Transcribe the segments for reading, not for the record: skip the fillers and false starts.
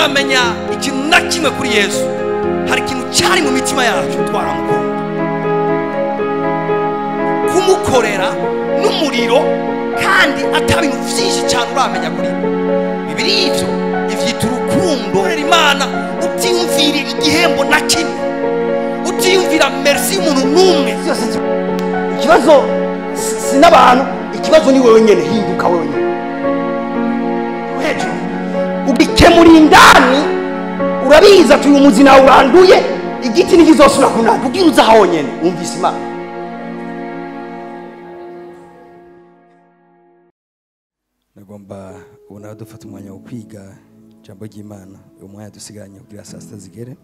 Tutaramenya ikintu na kimwe kuri Yesu, hari ikintu cyari mu mitima yacu twaramukunda. Kumukorera n'umuriro kandi atabintu byinshi cyane uramenya kuri bibiri ivyo ivyita urukundo. Imana utiyumvira igihembo na kimwe, utiyumvira merci umuntu n'umwe. Ikibazo si n'abantu, ikibazo ni wewe nyene. Hinduka wewe nyene hejuru ubikemura indani, urabiza tuyu muzina uranduye igiti ntigizosubira kunaka kugira uza honyene wumvise Imana. Nagomba ubona dufata umwanya wo kwiga ijambo ry'Imana. Uyu mwanya dusigaranye kugira saa sita zigere.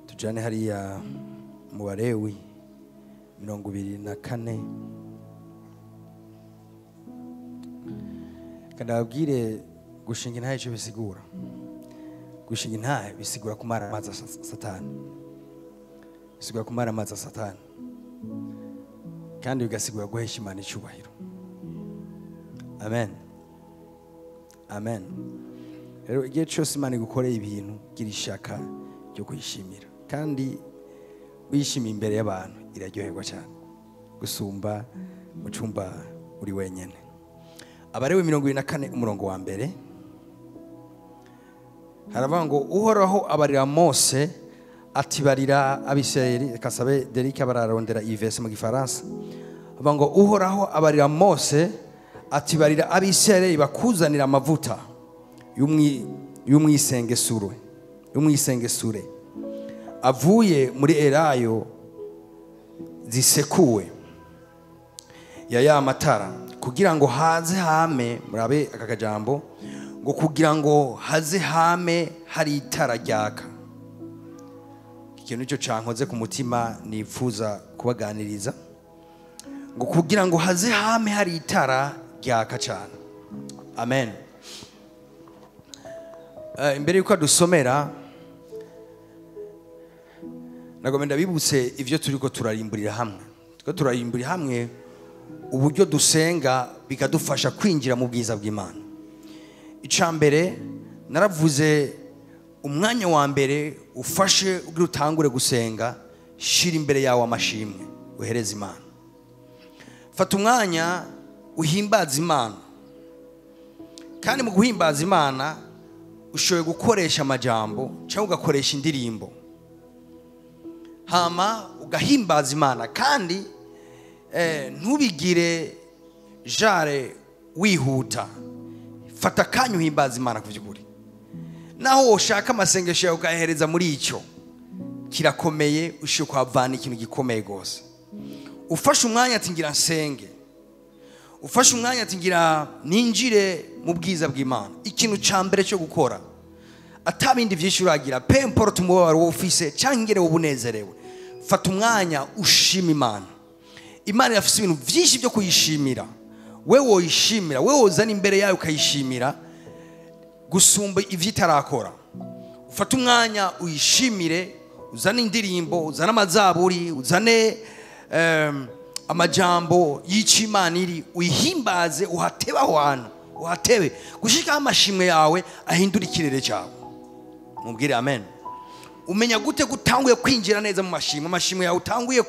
Tujane hariya mu Balewi 24. Kandi ababwire gushinga intahe icyo bisigura. Gushinga intahe bisigura kumara amazi Satani, bisigura kumara amazi Satani, kandi bigasigura guhesha Imana icyubahiro. Amen, amen. Rero igihe cyose Imana igukoreye ibintu, gira ishaka ryo kuyishimira, kandi wishimiye imbere y'abantu iraryoherwa cyane gusumba mu cyumba uri wenyine. Abalewi 24 umurongo wa mbere haravuga ngo Uhoraho abarira Mose atibarira Abisirayeli. Reka sabe Derike bararondera iyi verse mu Gifaransa. Avuga ngo Uhoraho abarira Mose atibarira Abisirayeli bakuzanira amavuta y'umwisengesure avuye muri elayo zisekuwe ya matara, kugira ngo haze hame. Murabe aka kajambo ngo kugira ngo haze hame hari itara ryaka. Ikintu cyo cankoze ku mutima nifuza kubaganiriza, ngo kugira ngo haze hame hari itara ryaka cyane. Amen. Imbere yuko dusomera nagomba bibutse ivyo turiko turarimburira hamwe. Turiko turarimburira hamwe uburyo dusenga bikadufasha kwinjira mu bwiza bw'Imana. Icambere naravuze, umwanya wa mbere ufashe ugira utangure gusenga, shira imbere yawe amashimwe uhereze Imana. Fata umwanya uhimbaza Imana, kandi mu guhimbaza Imana ushoboye gukoresha amajambo cyangwa ugakoresha indirimbo, hama ugahimbaza Imana. Kandi ntubigire jare wihuta, fata akanya uhimbaza Imana kuvyukuri. Naho ushaka amasengesho yawe ukayahereza muri icyo kirakomeye, ushoboye kuhavana ikintu gikomeye gose. Ufashe umwanya ati ngira nsenge, ufashe umwanya ati ngira ninjire mu bwiza bw'Imana. Ikintu ca mbere cyo gukora atabindi vyinshi uragira, peu importe umubabaro wowe ufise canke ingene wowe unezerewe, fata umwanya ushima Imana. Imana irafise ibintu vyinshi byo kuyishimira. Wewe woyishimira, wewe wozana imbere yayo ukayishimira gusumba ivyo itarakora. Ufate umwanya uyishimire, uzane indirimbo, uzane amazaburi, uzane amajambo y'icimana iri, uyihimbaze, uhatebe aho hantu, uhatebe gushika amashimwe yawe ahindura ikirere cyawe. Mubwire amen. Umenya gute gutanguye kwinjira neza mu mashimwe? Amashimwe yawe utanguye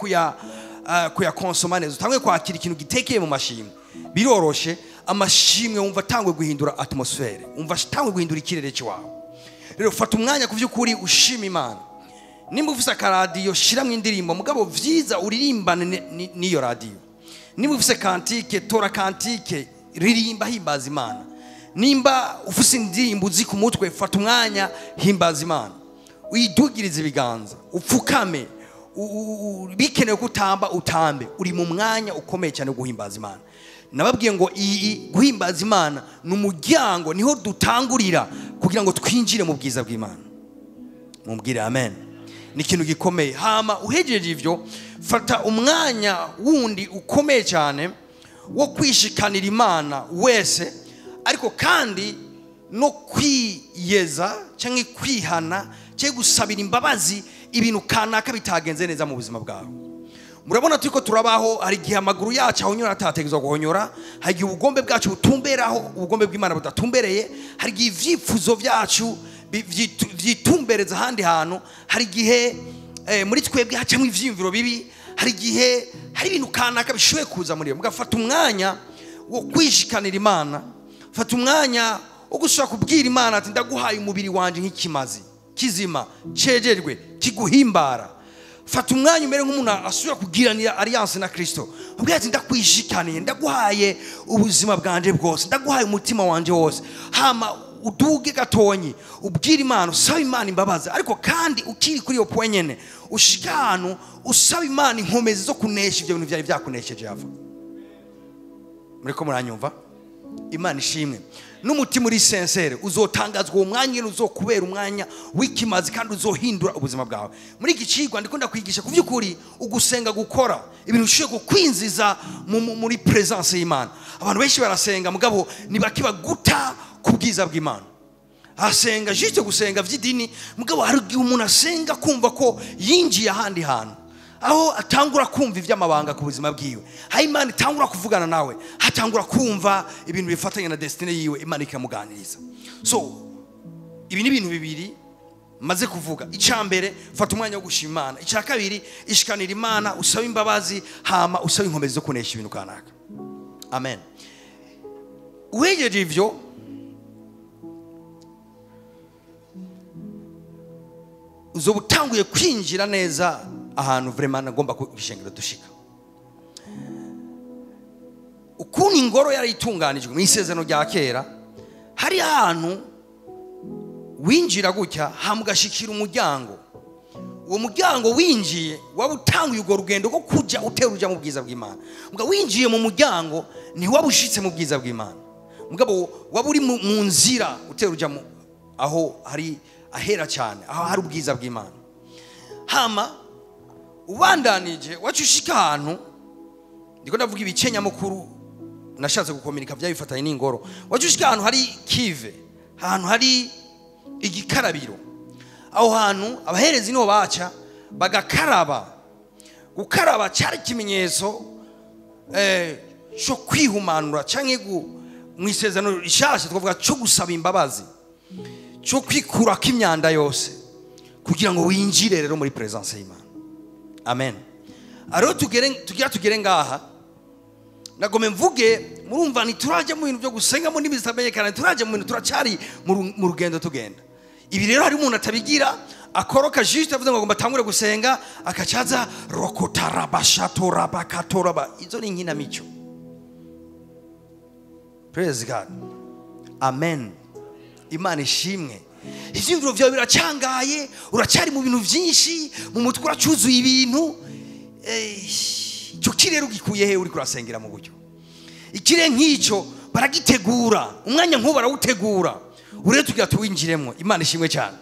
kuyakonsoma neza, utanguye kwakira ikintu gitekeye mu mashimwe, biroroshe. Amashimwe wumva atanguye guhindura atmosphere, wumva atanguye guhindura ikirere cyawe. Rero fata umwanya kuvyukuri ushima Imana. Nimba ufise akaradiyo shiramwe indirimbo, mugabo vyiza uririmbane n'iyo radiyo. Nimba ufise kantike, tora kantike, ririmba, himbaza Imana. Nimba ufise indirimbo uzi ku mutwe, fata umwanya himbaza Imana, uyidugirize ibiganza, upfukame, bikenewe kutamba utambe. Uri mu mwanya ukomeye cyane guhimbaza Imana. Nababwiye ngo iyi guhimbaza Imana ni umuryango, niho dutangurira kugira ngo twinjire mu bwiza bw'Imana. Mubwire amen. Ni ikintu gikomeye. Hama uhejeje ivyo, fata umwanya wundi ukomeye cyane wo kwishikanira Imana wese, ariko kandi no kwiyeza cyangwa kwihana cyangwa gusabira imbabazi ibintu kanaka bitagenze neza mu buzima bwawe. Murabona turiko turabaho, hari igihe amaguru yacu ahonyora atategerezwa guhonyora, hari igihe ubugombe bwacu butumberaho ubugombe bw'Imana budatumbereye, hari igihe ivyifuzo vyacu vyitumbereza ahandi hantu, hari igihe muri twebwe hacamwo ivyiyumviro bibi, hari igihe hari ibintu kanaka bishoboye kuza muri yo. Mugafata umwanya wo kwishikanira Imana, fata umwanya wo gushobora kubwira Imana ati ndaguhaye umubiri wanje nk'ikimazi kizima cejerwe kiguhimbara. Fata umwanya umere nk'umuntu asubira kugiranira alliance na Kristo, ubwira ati ndakwishikaniye, ndaguhaye ubuzima bwanje bwose, ndaguhaye umutima wanje wose. Hama uduge gatonyi ubwira Imana, usaba Imana imbabazi, ariko kandi ukiri kuri iyo point nyene ushika ahantu usaba Imana inkomezi zo kunesha ivyo bintu vyari vyakunesheje. Hava muriko muranyumva? Imana ishimwe. N'umutima uri sincere uzotangazwa uwo mwanya, uzokubera umwanya w'ikimazi kandi uzohindura ubuzima bwawe. Muri iki cigwa ndiko ndakwigisha ku vy'ukuri ugusenga gukora ibintu bishoboye kukwinjiza muri presence y'Imana. Abantu benshi barasenga mugabo nibakibaguta ku bwiza bw'Imana. Asenga juste gusenga vy'idini, mugabo hari igihe umuntu asenga kumva ko yinjiye ahandi hantu, aho atangura kumva ivy'amabanga ku buzima bwiwe, aho Imana itangura kuvugana nawe, hatangura kumva ibintu bifatanye na destiny yiwe, Imana ikamuganiriza. So ibi ni ibintu bibiri maze kuvuga. Icya mbere, fata umwanya wo gushima Imana. Icya kabiri, ishikanira Imana, usaba imbabazi, hama usaba inkomezi zo kunesha ibintu kanaka. Amen. Uhejeje ivyo, uzoba utanguye kwinjira neza ahantu vraiment nagomba kwishengera dushika. Ukuntu ingoro yari itunganijwe mu isezerano rya kera, hari ahantu winjira gutya hamugashikira umuryango. Uwo muryango winjiye waba utanguye urwo rugendo rwo kuja utera uja mu bwiza bw'Imana. Mugabo winjiye mu muryango ntiwaba ushitse mu bwiza bw'Imana, mugabo waba uri mu nzira utera uja aho hari ahera cyane, aho hari ubwiza bw'Imana. Hama ubandanije wacushika ahantu, ndiko ndavuga ibice nyamukuru nashatse gukominika byabifatanye n'ingoro. Wacushika ahantu hari kive, ahantu hari igikarabiro. Aho hantu abaherezi niho baca bagakaraba. Gukaraba cyari ikimenyetso cyo kwihumanura canke mu isezerano rishasha twavuga cyo gusaba imbabazi, cyo kwikurako imyanda yose kugira ngo winjire rero muri presence y'Imana. Amen. Aro tugira tugere ngaha nagome mvuge, murumva ntituraje mu bintu byo gusenga mu ndimi zitamenyekana, turaje mu bintu, turacari mu rugendo tugenda. Ibi rero hari umuntu atabigira, akoroka juste avuze ngo agomba atangure gusenga, akacaza rokotarabashatorabakatoraba. Izo ni inkinamico. Praise God. Amen. Imana ishimwe. Ivyiyumviro vyawe biracangaye, uracari mu bintu vyinshi, mu mutwe uracuzuye ibintu. Icyo kirere ugikuye he uri kurasengera mu buryo? Ikire nk'icyo baragitegura, umwanya nk'uwo barawutegura, uretse tugira tuwinjiremo. Imana ishimwe cyane.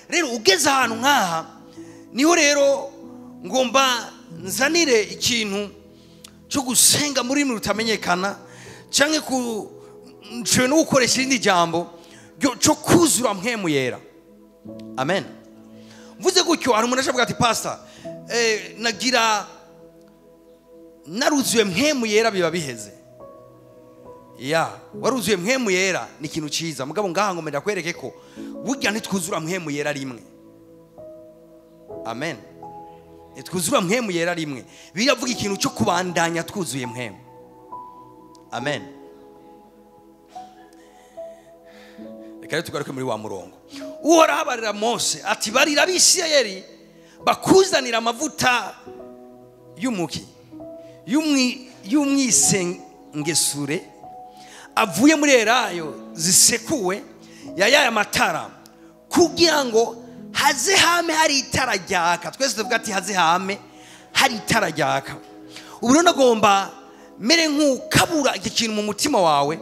Rero ugeze ahantu nk'aha niho rero ngomba nzanire ikintu cyo gusenga muri rurimi rutamenyekana, canke ku nshobora no gukoresha irindi jambo cyo kuzura mpwemu yera. Amen. Mvuze gutyo hari umuntu ashavuga ati pastor, nagira naruzuye mpwemu yera biba biheze. Ya, waruzuye mpwemu yera ni ikintu ciza, mugabo ngaha ngomba ndakwereke ko burya ntitwuzura mpwemu yera rimwe. Amen. Ntitwuzura mpwemu yera rimwe. Biravuga ikintu cyo kubandanya twuzuye mpwemu. Amen. Reka rero tugaruke muri wa murongo. Uhoraho abarira Mose ati barira Abisirayeli bakuzanira amavuta y'umuki y'umwisengesure avuye muri elayo zisekuwe yayaye amatara, kugira ngo haze hame hari itara ryaka. Twese tuvuga ati haze hame hari itara ryaka. Ubu rero nagomba mere nk'ukabura iki kintu mu mutima wawe,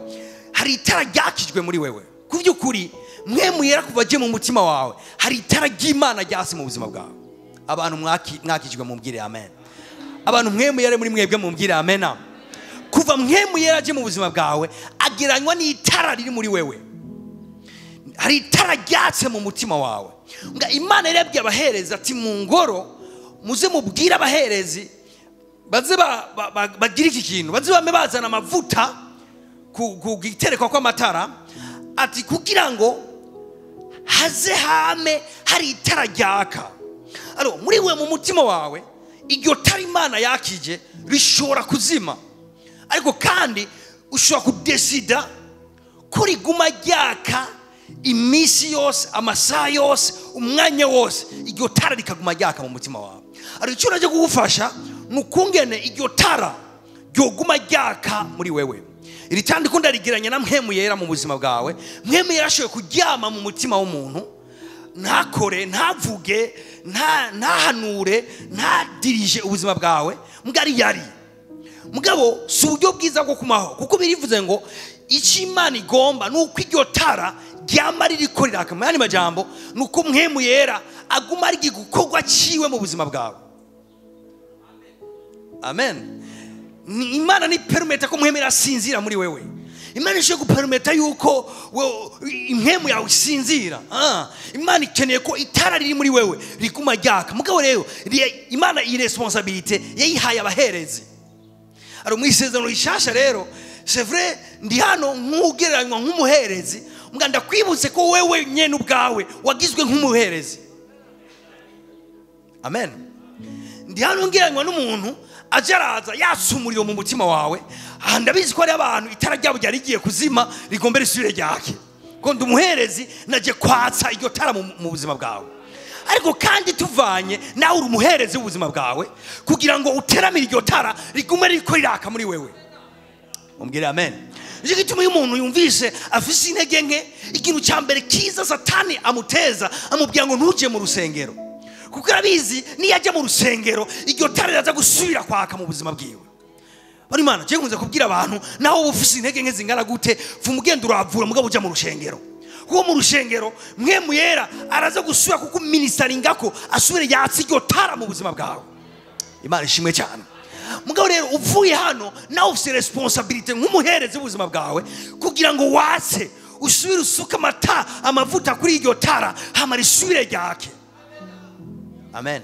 hari itara ryakijwe muri wewe. Ku by'ukuri mwe muyera kuva je mu mutima wawe, hari itara ry'Imana ryase mu buzima bwawe. Abantu mwakijwe mumbwire amen. Abantu mwe muyere muri mwebwe mumbwire amen. Kuva mwe muyera je mu buzima bwawe ageranywa n'itara riri muri wewe. Hari itara ryatse mu mutima wawe. Nga Imana irebye abaherezi ati mu ngoro muze mubwire abaherezi Baze bagira iki kintu, baze bame bazana amavuta ku giterekwa kw'amatara, ati kugira ngo haze hame hari itara ryaka. Alors muri we mu mutima wawe iryo tara Imana yakije rishobora kuzima, ariko kandi ushobora kudesida ko riguma ryaka iminsi yose, amasaha yose, umwanya wose, iryo tara rikaguma ryaka mu mutima wawe. Ariko icyo naje kugufasha ni ukungene iryo tara ryoguma ryaka muri wewe. Iri tara ndiko ndarigeranya na mpwemu yera mu buzima bwawe. Mpwemu yera ashoboye kuryama mu mutima w'umuntu, ntakore, ntavuge, ntahanure, ntadirije ubuzima bwawe, mugari yari. Mugabo si uburyo bwiza bwo kumaho, kuko birivuze ngo icyo Imana igomba ni uko iryo tara ryama ririko riraka. Mu yandi majambo ni uko mpwemu yera aguma ari igikorwa ciwe mu buzima bwawe. Amen. Ni Imana ni permeta ko mpwemu asinzira muri wewe. Imana ishoboye gupermeta yuko impwemu yawe isinzira. Imana ikeneye ko itara riri muri wewe riguma ryaka. Mugabo rero Imana iyi responsabilité yayihaye abaherezi. Ari mu isezerano rishasha rero, c'est vrai, ndi hano nk'ugereranywa nk'umuherezi, mbwa ndakwibutse ko wewe nyene ubwawe wagizwe nk'umuherezi. Amen. Ndi hano ngereranywa n'umuntu aje araza yatsa umuriro mu mutima wawe. Aha ndabizi ko hari abantu itara ryabo ryari rigiye kuzima rigombe risubire ryake. Ko ndi umuherezi naje kwatsa iryo tara mu buzima bwawe. Ariko kandi tuvanye nawe uri umuherezi w'ubuzima bwawe kugira ngo uteramire iryo tara rigume ririko riraka muri wewe. Umbwire amen. Nicyo gituma iyo umuntu yumvise afise intege nke, ikintu cya mbere kiza Satani amuteza, amubwira ngo ntuje mu rusengero, kuko arabizi niyo ajya mu rusengero iryo tara riraza gusubira kwaka mu buzima bwiwe. Bari Imana, je nkunze kubwira abantu, nawe uba ufise intege nke zingana gute, vuma ugenda uravura mugabo uja mu rusengero. Kuko mu rusengero mpwemu yera araza gusubira kuko ministaringako asubire yatsa iryo tara mu buzima bwawe. Imana ishimwe cyane. Mugabo rero uvuye hano nawe ufise responsabilité nk'umuherezi w'ubuzima bwawe kugira ngo watse usubire usuke amata amavuta kuri iryo tara hama risubire ryake. Amen.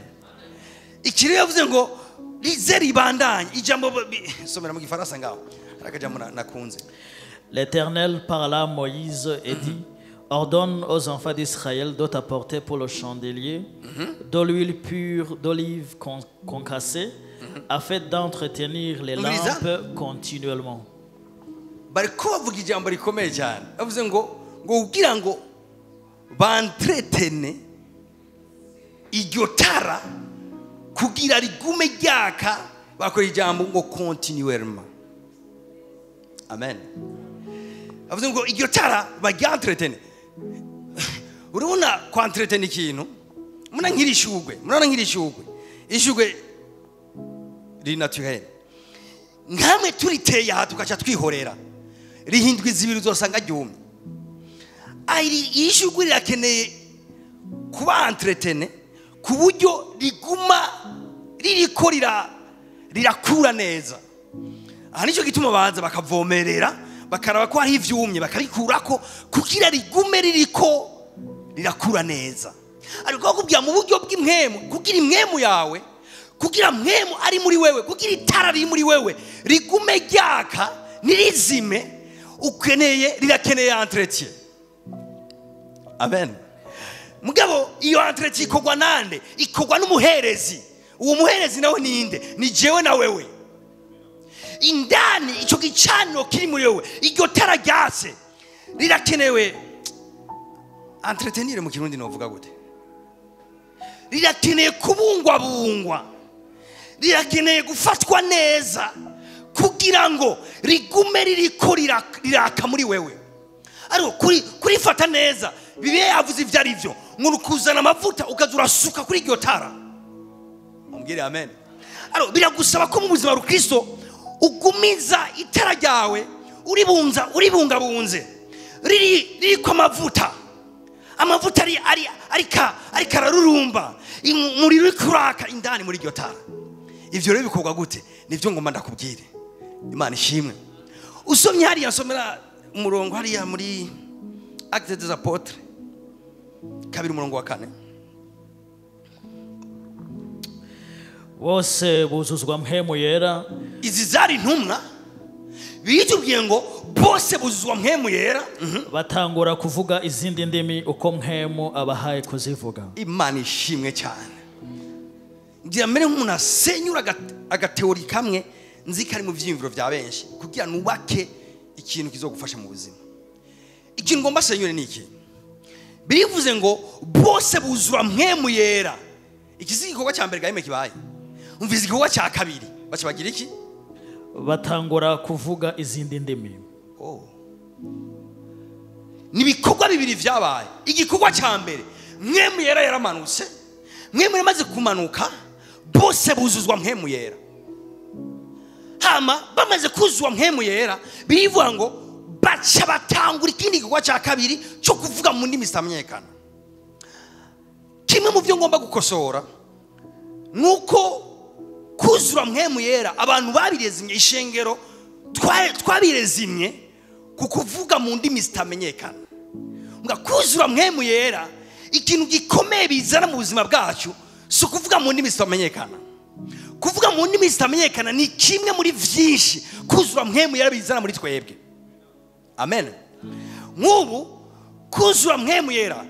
Iki rero yavuze ngo rize ribandanye ijambo somera mu gifaransa ngaho arakajambo nakunze. L'Éternel parla à Moïse et dit: ordonne aux enfants d'Israël de t'apporter pour le chandelier de l'huile pure d'olive concassée, afin d'entretenir les lampes continuellement. Bariko bavuga ijambo rikomeye cyane, bavuze ngo kugira ngo bantretene iryo tara kugira rigume ryaka, bakora ijambo ngo continuellement. Amen. Bavuze ngo iryo tara baryantretene. Urabona kwantretene ikintu, muna nk'irishugwe, murabona nk'irishugwe, ishugwe riri naturel, nkamwe turiteye aha tugaca twihorera, rihindwa izibiri uzosanga ryumye. Iri ishugwe rirakeneye kuba entretene ku buryo riguma ririko rirakura neza. Aha nicyo gituma baza bakavomerera, bakaraba ko hari ivyumye bakabikurako kugira rigume ririko rirakura neza. Ariko bakubwira mu buryo bw'impwemu, kugira impwemu yawe, kugira mpwemu ari muri wewe, kugira itara riri muri wewe rigume ryaka nirizime, ukeneye rirakeneye entretien. Amen. Mugabo iyo entretien ikorwa nande? Ikorwa n'umuherezi. Uwo muherezi nawe ninde? Ni jewe na wewe. Indani ico gicaniro kiri muri wewe, iryo tara ryatse rirakenewe entretenir. Mu Kirundi novuga gute? Rirakeneye kubungwabungwa, rirakeneye gufatwa neza kugira ngo rigume ririko riraka muri wewe. Ariko kurifata neza, Bibiliya yavuze ivyo ari vyo, ngo kuzana amavuta ukaza urasuka kuri iryo tara. Umbwire amen. Ariko biragusaba ko mu buzima bwa Kristo ugumiza itara ryawe uribunza, uribungabunze, ririko amavuta, amavuta ariko ararurumba, umuriro uri kuraka indani muri iryo tara. Ivyo rero bikorwa gute? Nivyo ngomba ndakubwire. Imana ishimwe. Usomye hariya, nsomera umurongo hariya muri Actes des Apôtres 2 umurongo wa 4. Bose buzuzwa Mpwemu Yera. Izi zari intumwa bitubwiye ngo bose buzuzwa Mpwemu Yera. Batangura kuvuga izindi ndimi uko Mpwemu abahaye kuzivuga. Imana ishimwe cyane. Ngira mbere nk'umuntu asenyura agateori kamwe nzi kari mu vyiyumviro vya benshi kugira nubake ikintu kizogufasha mu buzima. Ikintu ngomba senyure ni iki? Birivuze ngo bose buzura Mpwemu Yera. Iki si igikorwa cya mbere gahime kibaye. Umvize igikorwa cya kabiri baca bagira iki? Batangura kuvuga izindi ndimi. Oh. Ni ibikorwa bibiri vyabaye. Igikorwa cya mbere Mpwemu Yera yaramanutse. Mpwemu yamaze kumanuka bose buzuzwa Mpwemu Yera. Hama bamaze kuzuzwa Mpwemu Yera bivuga ngo baca batangura ikindi gikorwa cya kabiri cyo kuvuga mu ndimi zitamenyekana. Kimwe mu byo ngomba gukosora nuko kuzura Mpwemu Yera abantu babirezimye ishengero twabirezimye ku kuvuga mu ndimi zitamenyekana. Nga kuzura Mpwemu Yera ikintu gikomeye bizana mu buzima bwacu si kuvuga mu ndimi zitamenyekana. Kuvuga mu ndimi zitamenyekana ni kimwe muri vyinshi kuzura Mpwemu Yera bizana muri twebwe. Amen. Nk'ubu kuzura Mpwemu Yera,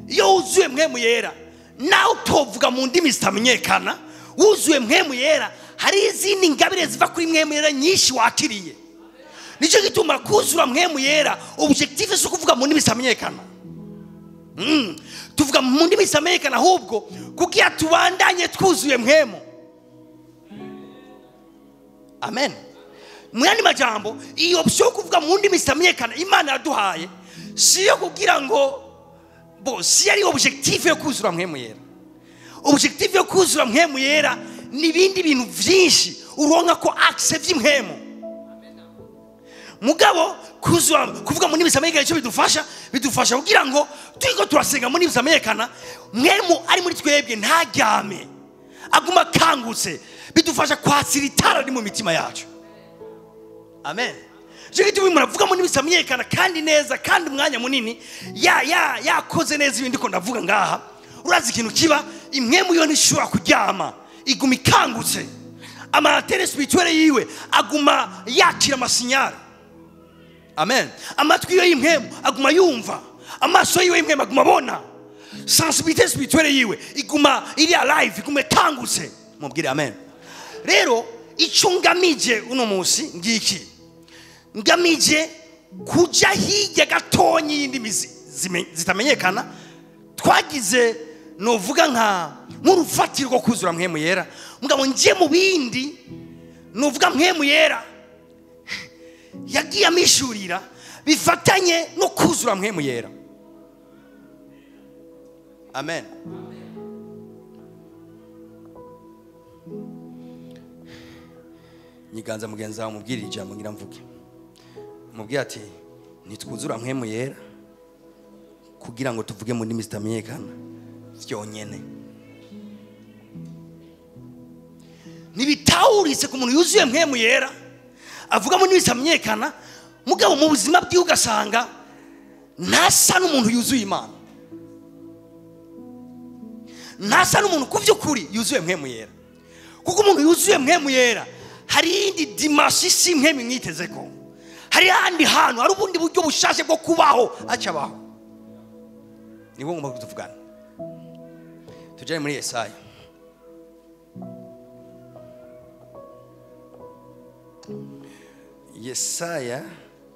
iyo wuzuye Mpwemu Yera nawe utovuga mu ndimi zitamenyekana, wuzuye Mpwemu Yera hari izindi ngabire ziva kuri Mpwemu Yera nyinshi wakiriye. Nicyo gituma kuzura Mpwemu Yera objective si kuvuga mu ndimi zitamenyekana. Tuvuga mu ndimi zitamenyekana ahubwo kugira tubandanye twuzuye Mpwemu. Amen. Mu yandi majambo iyo option kuvuga mu ndimi zitamenyekana Imana yaduhaye si yo kugira ngo bo si ari objectif yo kuzura Mpwemu Yera. Objectif yo kuzura Mpwemu Yera ni ibindi bintu vyinshi uronka ko accès vy'impwemu. Mugabo kuzura kuvuga mu ndimi zitamenyekana icyo bidufasha kugira ngo turiko turasenga mu ndimi zitamenyekana Mpwemu ari muri twebwe ntaryame aguma akangutse, bidufasha kwatira itara riri mu mitima yacu. Amen. Je gituma muravuga mu ndimi zitamenyekana kandi neza kandi umwanya munini ya yakoze neza ibindi ko ndavuga ngaha. Urazi ikintu kiba impwemu yo ntishobora kuryama, iguma ikangutse. Amatere spirituelle yiwe aguma yakira amasinyari. Amen. Amatwi yiwe y'impwemu aguma yumva, amaso yiwe y'impwemu aguma abona. Sensibilité spirituelle yiwe iguma iri alive, iguma ikangutse. Mubwire amen. Rero icyo ngamije uno munsi ngiki, ngamije kuja hirya gatonyi y'indimi zitamenyekana twagize novuga nka nk'urufatiro rwo kuzura Mpwemu Yera. Mugabo nje mu bindi novuga Mpwemu Yera yagiye amishurira bifatanye no kuzura Mpwemu Yera. Amen. Nyiganza mugenzi wawe mubwire ijambo ngira mvuge. Mubwire ati ntitwuzura Mpwemu Yera kugira ngo tuvuge mu ndimi zitamenyekana vyonyene. Nibitawuritse ku muntu yuzuye Mpwemu Yera avuga mu ndimi zitamenyekana, mugabo mu buzima bwiwe ugasanga ntasa n'umuntu yuzuye Imana, ntasa n'umuntu ku vy'ukuri yuzuye Mpwemu Yera. Kuko umuntu yuzuye Mpwemu Yera hari iyindi dimension si Mpwemu mwitezeko, hari ahandi hantu hari ubundi buryo bushashe bwo kubaho acabaho. Nibwo ngomba kutuvugana. Tujye muri Yesaya. Yesaya,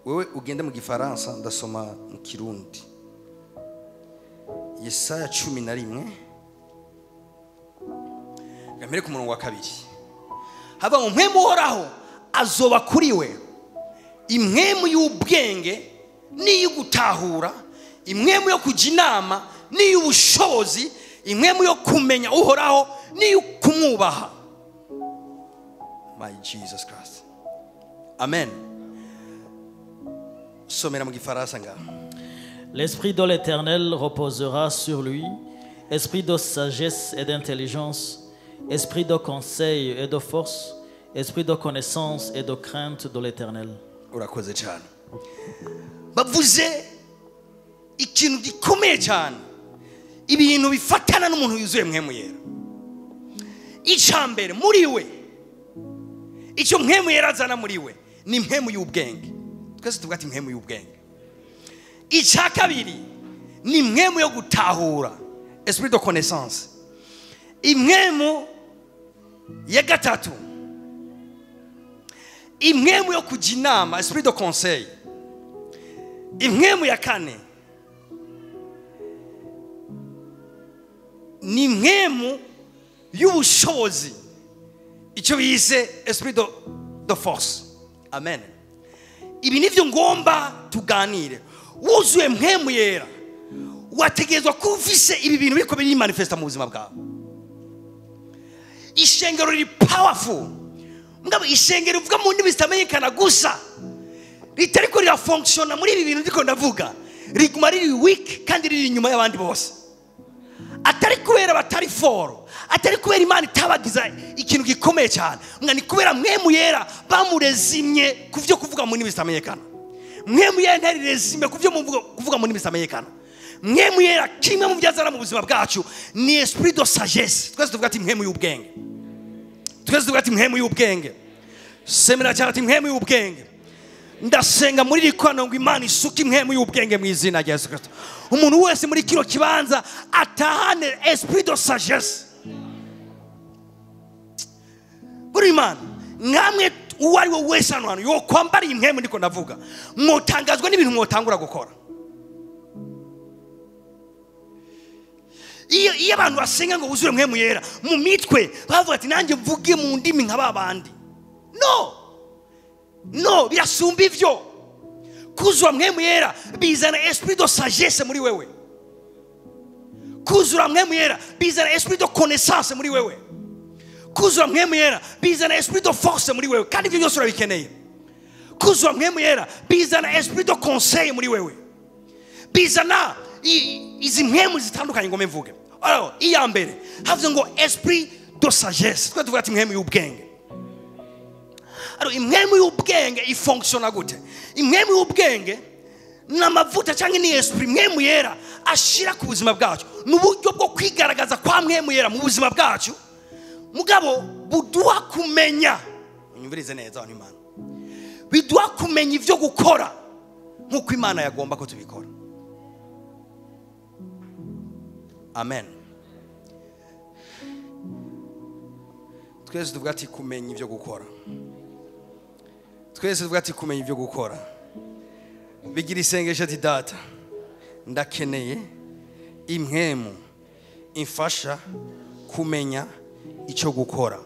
wewe ugende mu Gifaransa ndasoma mu Kirundi. Yesaya 11 gamere ku murongo wa 2. Haba mu Mpwemu Uhoraho azoba kuri we impwemu y'ubwenge n'iy'ugutahura, impwemu yo kujya inama n'iy'ubushobozi, impwemu yo kumenya Uhoraho n'iy'ukumwubaha. My Jesus Christ. Amen. Somera mu Gifaransa ngaho. L'esprit de l'Éternel reposera sur lui, esprit de sagesse et d'intelligence, esprit de conseil et de force, esprit de connaissance et de crainte de l'Éternel. Urakoze cyane. Bavuze ikintu gikomeye cyane, ibintu bifatana n'umuntu yuzuye Mpwemu Yera. Icambere muri we, icyo mpwemu yera azana muri we ni mpwemu y'ubwenge. Twese tuvuga ati mpwemu y'ubwenge. Icya kabiri ni mpwemu yo gutahura, esprit de connaissance. Impwemu ya gatatu, impwemu yo kujya inama, esprit de conseil. Impwemu ya kane ni impwemu y'ubushobozi, icyo bise esprit de force. Amen. Ibi nivyo ngomba tuganire. Wuzuye mpwemu yera, wategerezwa kuvise ibi bintu biriko birimanifesta mu buzima bwawe. Ishengero riri powerful, mugabo ishengero uvuga mu ndimi zitamenyekana gusa ritariko rirafunctiona muri ibi bintu ndiko ndavuga, riguma riri weak kandi riri inyuma y'abandi bose. Atari kubera batari foro, atari kubera Imana itabagiza ikintu gikomeye cyane, mwa ni kubera mpwemu yera bamurezimye kuvyo kuvuga mu ndimi zitamenyekana. Mpwemu yera ntarirezimye kuvyo kuvuga mu ndimi zitamenyekana. Mpwemu yera kimwe mu byazana mu buzima bwacu ni esprit de sagesse. Twese tuvuga ati mpwemu y'ubwenge. Twese tuvuga ati mpwemu y'ubwenge. Semera cyane ati mpwemu y'ubwenge. Ndasenga muri iri koraniro ngo Imana isuke impwemu y'ubwenge mu izina rya Yesu Kristo. Umuntu wese muri kino kibanza atahane esprit de sagesse. Buri Imana nkamwe uwo ari we wese hano hantu yokwambara iyi mpwemu ndiko ndavuga, mwotangazwa n'ibintu mwotangura gukora. Iyo abantu basenga ngo buzure mpwemu yera mu mitwe bavuga ati nanjye mvuge mu ndimi nka babandi. No, no, birasumba ivyo. Kuzura mpwemu yera bizana esprit de sagesse muri wewe. Kuzura mpwemu yera bizana esprit de connaissance muri wewe. Kuzura mpwemu yera bizana esprit de force muri wewe, kandi ivyo byose urabikeneye. Kuzura mpwemu yera bizana esprit de conseil muri wewe. Bizana izi mpwemu zitandukanye ngo mvuge. Alors, iya mbere havuze ngo esprit de sagesse. Twe tuvuga ati mpwemu y'ubwenge. Alors, impwemu y'ubwenge ifunctiona gute? Impwemu y'ubwenge n'amavuta cyangwa ni esprit mpwemu yera ashira ku buzima bwacu. N'uburyo bwo kwigaragaza kwa mpwemu yera mu buzima bwacu, mugabo buduha kumenya. Unyumvirize neza abantu Imana. Biduha kumenya ivyo gukora nkuko Imana yagomba ko tubikora. Amen. Twese tuvuga ati kumenya ivyo gukora. Twese tuvuga ati kumenya ivyo gukora. Bigira isengesho ati data, ndakeneye impwemu imfasha kumenya icyo gukora.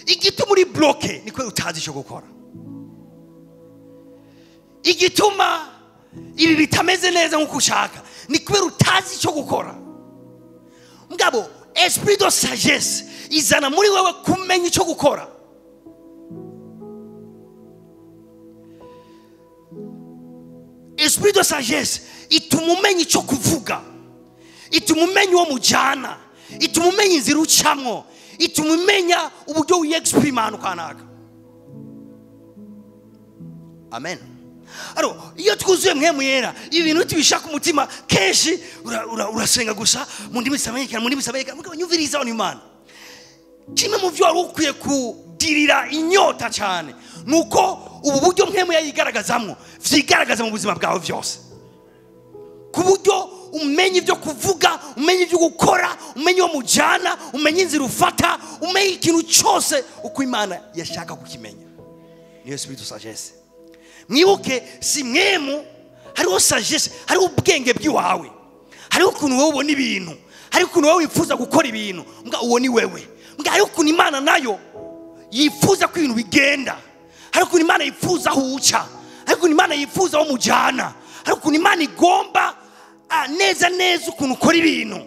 Igituma uri bloqué ni kubera utazi icyo gukora. Igituma ibi bitameze neza nkuko ushaka ni kubera utazi icyo gukora. Mugabo esprit de sagesse izana muri wewe kumenya icyo gukora. Esprit de sagesse ituma umenya icyo kuvuga, ituma umenya uwo mujyana, ituma umenya inzira ucamwo, ituma umenya uburyo wiyexprima ahantu kanaka. Amen. Alors, iyo twuzuye mpwemu yera, ibintu tubishaka umutima kenshi urasenga gusa mu ndimi zitamenyekana, mu ndimi zitamenyekana. Mugabo nyumviriza abantu Imana. Kimwe mu byo wari ukwiye kugirira inyota cyane nuko ubu buryo mpwemu yayigaragazamwo vyigaragaza mu buzima bwawe byose, ku buryo umenya ibyo kuvuga, umenya ibyo gukora, umenya uwo mujyana, umenya inzira ufata, umenya ikintu cyose uko Imana yashaka kukimenya. Niyo esprit de sagesse. Mwibuke si mwemu hariho sagesse, hariho ubwenge bw'iwawe, hariho ukuntu wowe ubona ibintu, hariho ukuntu wowe wifuza gukora ibintu, mbwa uwo ni wewe. Mbwa hariho ukuntu Imana nayo yifuza ko ibintu bigenda, hariho ukuntu Imana yifuza aho uca, hariho ukuntu Imana yifuza aho mujyana, hariho ukuntu Imana igomba neza neza ukuntu ukora ibintu.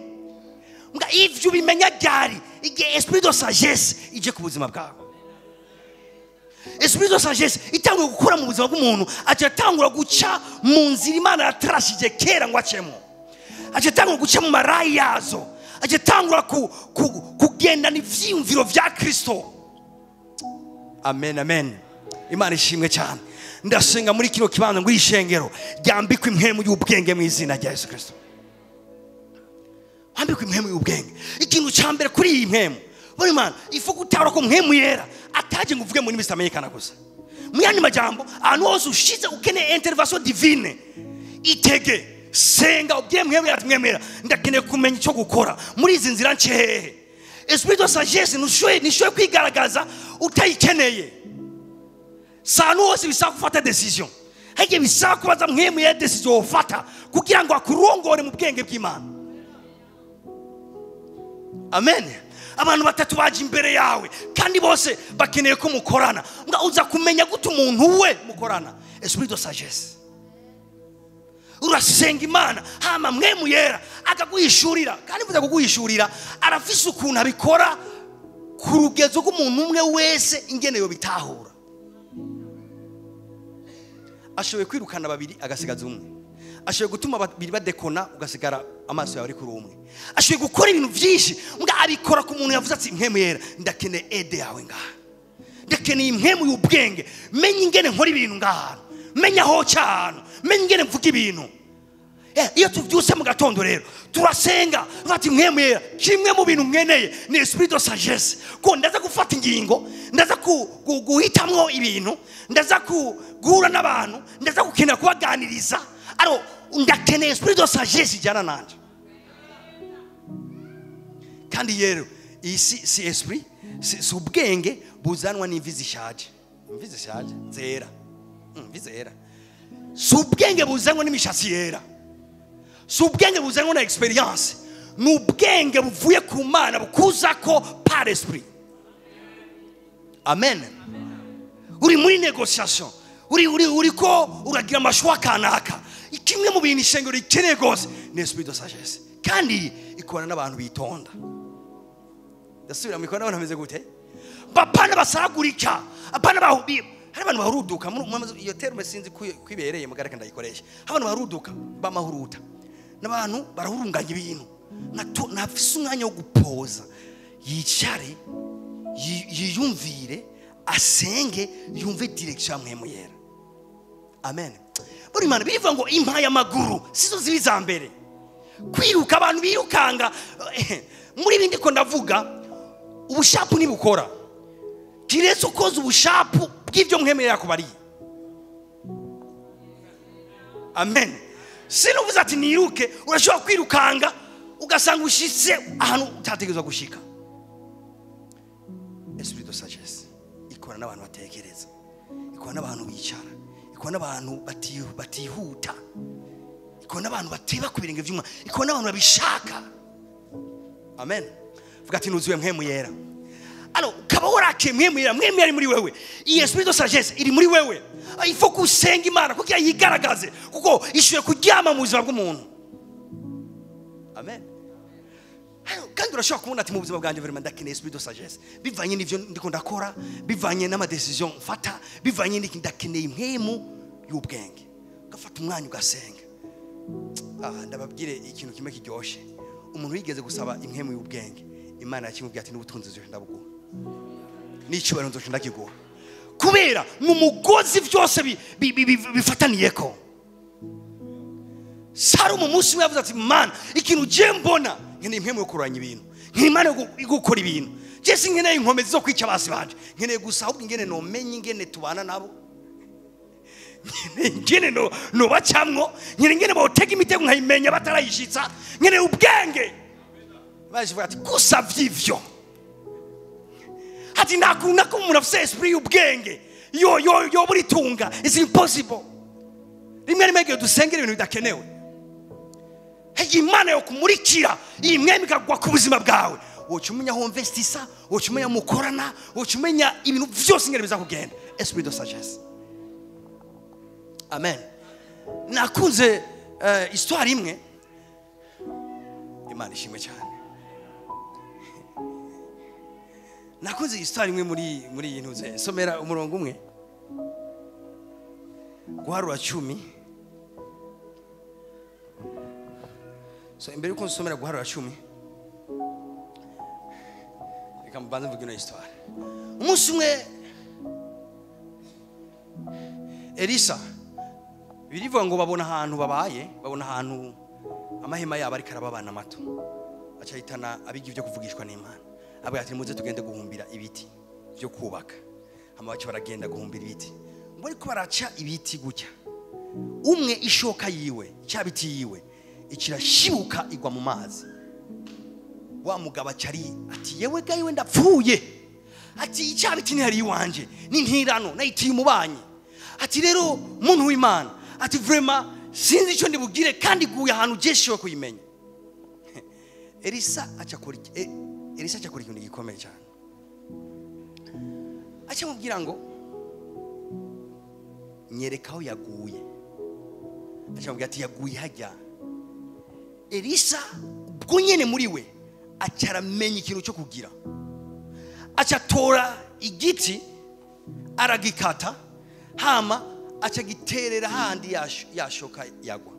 Mbwa ivyo ubimenya ryari? Igihe esprit de sagesse ije ku buzima bwawe. Esprit de sagesse itangura gukora mu buzima bw'umuntu, aca atangura guca mu nzira Imana yatarashije kera ngo acemo, aca atangura guca mu marayi yazo, aca atangura kugendana ivyiyumviro vya Kristo. Amen, amen. Imana ishimwe cyane. Ndasenga muri kino kibanza ngo ishengero ryambikwe impwemu y'ubwenge mu izina rya Yesu Kristo. Wambikwe impwemu y'ubwenge. Ikintu cya mbere kuri iyi mpwemu, buri mana ifu gutahura ko mpwemu yera ataje ngo uvuge mu ndimi zitamenyekana gusa. Mu yandi majambo, ahantu hose ushize ukeneye intervention divine, itege, senga, ubwire mpwemu yera ati mpwemu yera ndakeneye kumenya icyo gukora muri izi nzira nce hehe. Esprit de sagesse ntushoboye kwigaragaza utayikeneye. Si ahantu hose bisaba gufata decision, hari igihe bisaba kubaza mpwemu yera decision wofata kugira ngo akurongore mu bwenge bw'Imana. Amen. Abantu batatu baje imbere yawe kandi bose bakeneye ko mukorana. Nga uza kumenya gute umuntu we mukorana? Esprit de sagesse. Urasenga Imana hama mpwemu yera akaguhishurira. Kandi mvuze kuguhishurira, arafise ukuntu abikora ku rugezo rw'umuntu umwe wese ingene yo bitahura. Ashoboye kwirukana babiri agasigaza umwe. Ashoboye gutuma babiri badekona ugasigara amaso yawe ari kuri umwe. Ashoboye gukora ibintu byinshi mbwa abikora ku muntu yavuze ati mpwemu yera ndakeneye aide yawe ngaha, ndakeneye impwemu y'ubwenge, menye ingene nkora ibintu ngaha, menye aho cyane, menye ingene mvuga ibintu. Iyo tuvyutse mu gatondo rero turasenga bati mpwemu yera kimwe mu bintu nkeneye ni esprit de sagesse, ko ndaza gufata ingingo, ndaza guhitamwo ibintu, ndaza guhura n'abantu, ndaza gukenera kubaganiriza. Aro ndakeneye esprit de sagesse ijyana nanje. Kandi rero iyi si esprit, si ubwenge buzanwa n'imvi zishaje, imvi zishaje zera, imvi zera, si ubwenge buzanwa n'imishatsi yera, si ubwenge buzanwa na experience, ni ubwenge buvuye ku Mana bukuza ko par esprit. Amen. Uri muri negotiation, uri ko uragira amashwa kanaka. Kimwe mu bintu ishengero rikeneye gose ni esprit de sagesse, kandi ikorana n'abantu bitonda. Ndasubira mu ikorana n'abantu bameze gute? Bapana basaragurika, apana bahubi. Hari abantu bahuruduka, iyo terme sinzi kwibereye mugareka ndayikoresha. Hari abantu bahuruduka bamahuruta, n'abantu barahurunganya ibintu. Nafise umwanya wo gupoza, yicare, yiyumvire, asenge, yumve direction ya mpwemu yera. Amen. Buri mana bivuga ngo impa y'amaguru sizo zibi za mbere. Kwiruka abantu birukanga muri bindi ko ndavuga ubushapu nibukora. Kiretse ukoze ubushapu bw'ibyo mwemerera yakubariye. Amen. Sinuvuze ati niruke, urashobora kwirukanga ugasanga ushitse ahantu utategerezwa gushika. Esprit de sagesse ikora n'abantu batekereza, ikora n'abantu bicara, ikora n'abantu batihuta, ikora n'abantu bateba ku birenge vy'umwana, ikora n'abantu babishaka. Amen. Vuga ati nuzuye mpwemu yera. Alors ukaba warakiye mpwemu yera, mpwemu yera ari muri wewe. Iyi esprit de sagesse iri muri wewe. Il faut gusenga Imana kugira yigaragaze, kuko ishuye kuryama mu buzima bw'umuntu. Amen. Kandi urashobora kubona ati mu buzima bwanjye vraiment ndakeneye esprit de sagesse, bivanye n'ivyo ndiko ndakora, bivanye n'ama decision mfata, bivanye n'iki, ndakeneye impwemu y'ubwenge. Ugafata umwanya ugasenga. Ndababwire ikintu kimwe kiryoshe. Umuntu yigeze gusaba impwemu y'ubwenge, Imana yakimubwiye ati n'ubutunzi nzoca ndabuguha, n'icyubahiro nzoca ndakiguha, kubera ni umugozi vyose bifataniyeko. Salomo umunsi umwe yavuze ati Mana, ikintu je mbona nkeneye impwemu yo kurwanya ibintu, nkeneye Imana yo gukora ibintu. Je sinkeneye inkomezi zo kwica abasi banje, nkeneye gusa ahubwo ingene nomenye ingene tubana nabo, nkeneye ingene nobacamwo, nkeneye ingene botega imitego nkayimenya batarayishitsa, nkeneye ubwenge. Baje bavuga ati gusa vy'ivyo, ati nta ko umuntu afise esprit y'ubwenge yo yo yo buritunga, it's impossible. Rimwe rimwe igihe dusengera ibintu bidakenewe, Imana yo kumurikira iyi mwemi ikagwa ku buzima bwawe, woca umenya aho investisa, woca umenya mukorana, woca umenya ibintu vyose ingene biza kugenda. Esprit de sagesse. Amen. Nakunze histoire imwe, Imana ishimwe cyane. Nakunze histoire imwe muri iyi ntuze. Somera umurongo umwe, Guharura 10. So imbere yuko nsomera Guharura 10, reka mbanze mvuge ino histoire. Umunsi umwe Elisa, birivuga ngo babona ahantu babaye, babona ahantu amahema yabo ariko arababana mato. Acahitana abiga ibyo kuvugishwa n'Imana, avuga ati muze tugende guhumbira ibiti byo kubaka. Hama baca baragenda guhumbira ibiti, ngo ariko baraca ibiti gutya, umwe ishoka yiwe cya biti yiwe ikirashibuka igwa mu mazi. Wa mugabo acari ati yewe ga yewe ndapfuye, ati icya biti ntihari iwanje ni ntirano nayitiye umubanyi. Ati rero muntu w'Imana, ati vraiment sinzi icyo ndibugire kandi guye ahantu jeshewe kuyimenya. Elisa acakora Elisa acakora ikintu gikomeye cyane. Acamubwira ngo nyereka aho yaguye. Acamubwira ati yaguye hajya. Elisa ubwo nyene muri we acaramenya ikintu cyo kugira. Acatora igiti aragikata, hama acagiterera handi yashoka yagwa.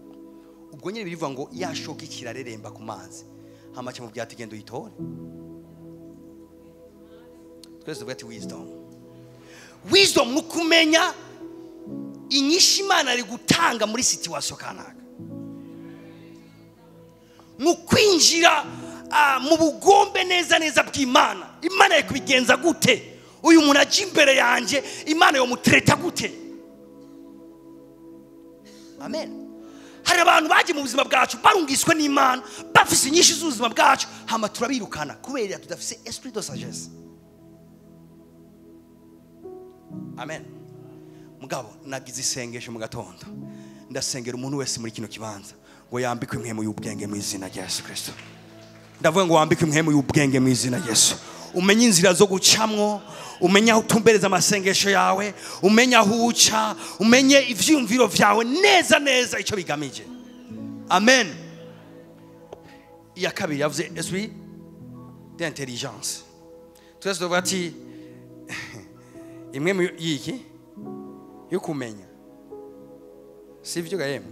Ubwo nyene birivuga ngo yashoka ikirareremba ku mazi. Hama acamubwira ati genda uyitore. Twese tuvuga ati wisdom. Wisdom ni ukumenya inyishu Imana ari gutanga muri situation kanaka. Mu kwinjira mu bugombe neza neza bw'Imana. Imana yakubigenza gute? Uyu muntu aje imbere yanje, Imana yomutreta gute? Amen. Hari abantu baje mu buzima bwacu barungiswe n'Imana, bafise inyishu z'ubuzima bwacu, hama turabirukana kubera tudafise esprit de sagesse. Amen. Mugabo nagize isengesho mu gatondo, ndasengera umuntu wese muri kino kibanza ngo yambikwe impwemu y'ubwenge mu izina rya Yesu Kristo. Ndavuga ngo wambikwe impwemu y'ubwenge mu izina rya Yesu. Umenye inzira zo gucamwo, umenye aho utumbereza amasengesho yawe, umenye aho uca, umenye ivyumviro vyawe neza neza ico bigamije. Amen. Iya kabiri yavuze esprit d'intelligence. Twese tuvuga ati imwe yiki yo kumenya, sivyo gahemu?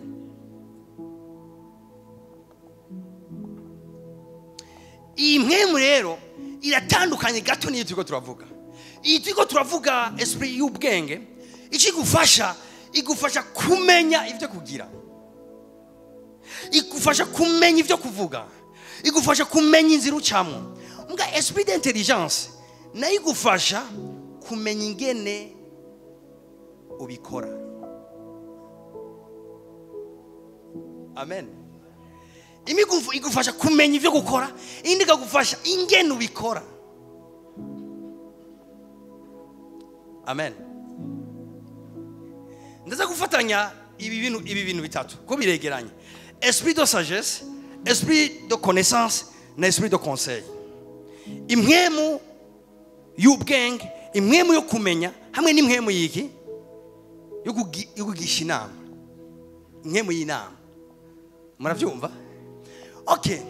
Iyi mpwemu rero iratandukanye gato n'iyo turiko turavuga. Iyi turiko turavuga esprit y'ubwenge ikigufasha, igufasha kumenya ivyo kugira, igufasha kumenya ivyo kuvuga, igufasha kumenya inzira ucamwo. Mbwa esprit d'intelligence nayo igufasha kumenya ingene ubikora. Amen. Imigufu igufasha kumenya ivyo gukora, indi ikagufasha ingene ubikora. Amen. Ndaza gufatanya ibi bintu bitatu ko biregeranye: esprit de sagesse, esprit de connaissance na esprit de conseil. Impwemu y'ubwenge, impwemu yo kumenya hamwe n'impwemu yiki yo kugisha inama, impwemu y'inama. Muravyumva? Okay.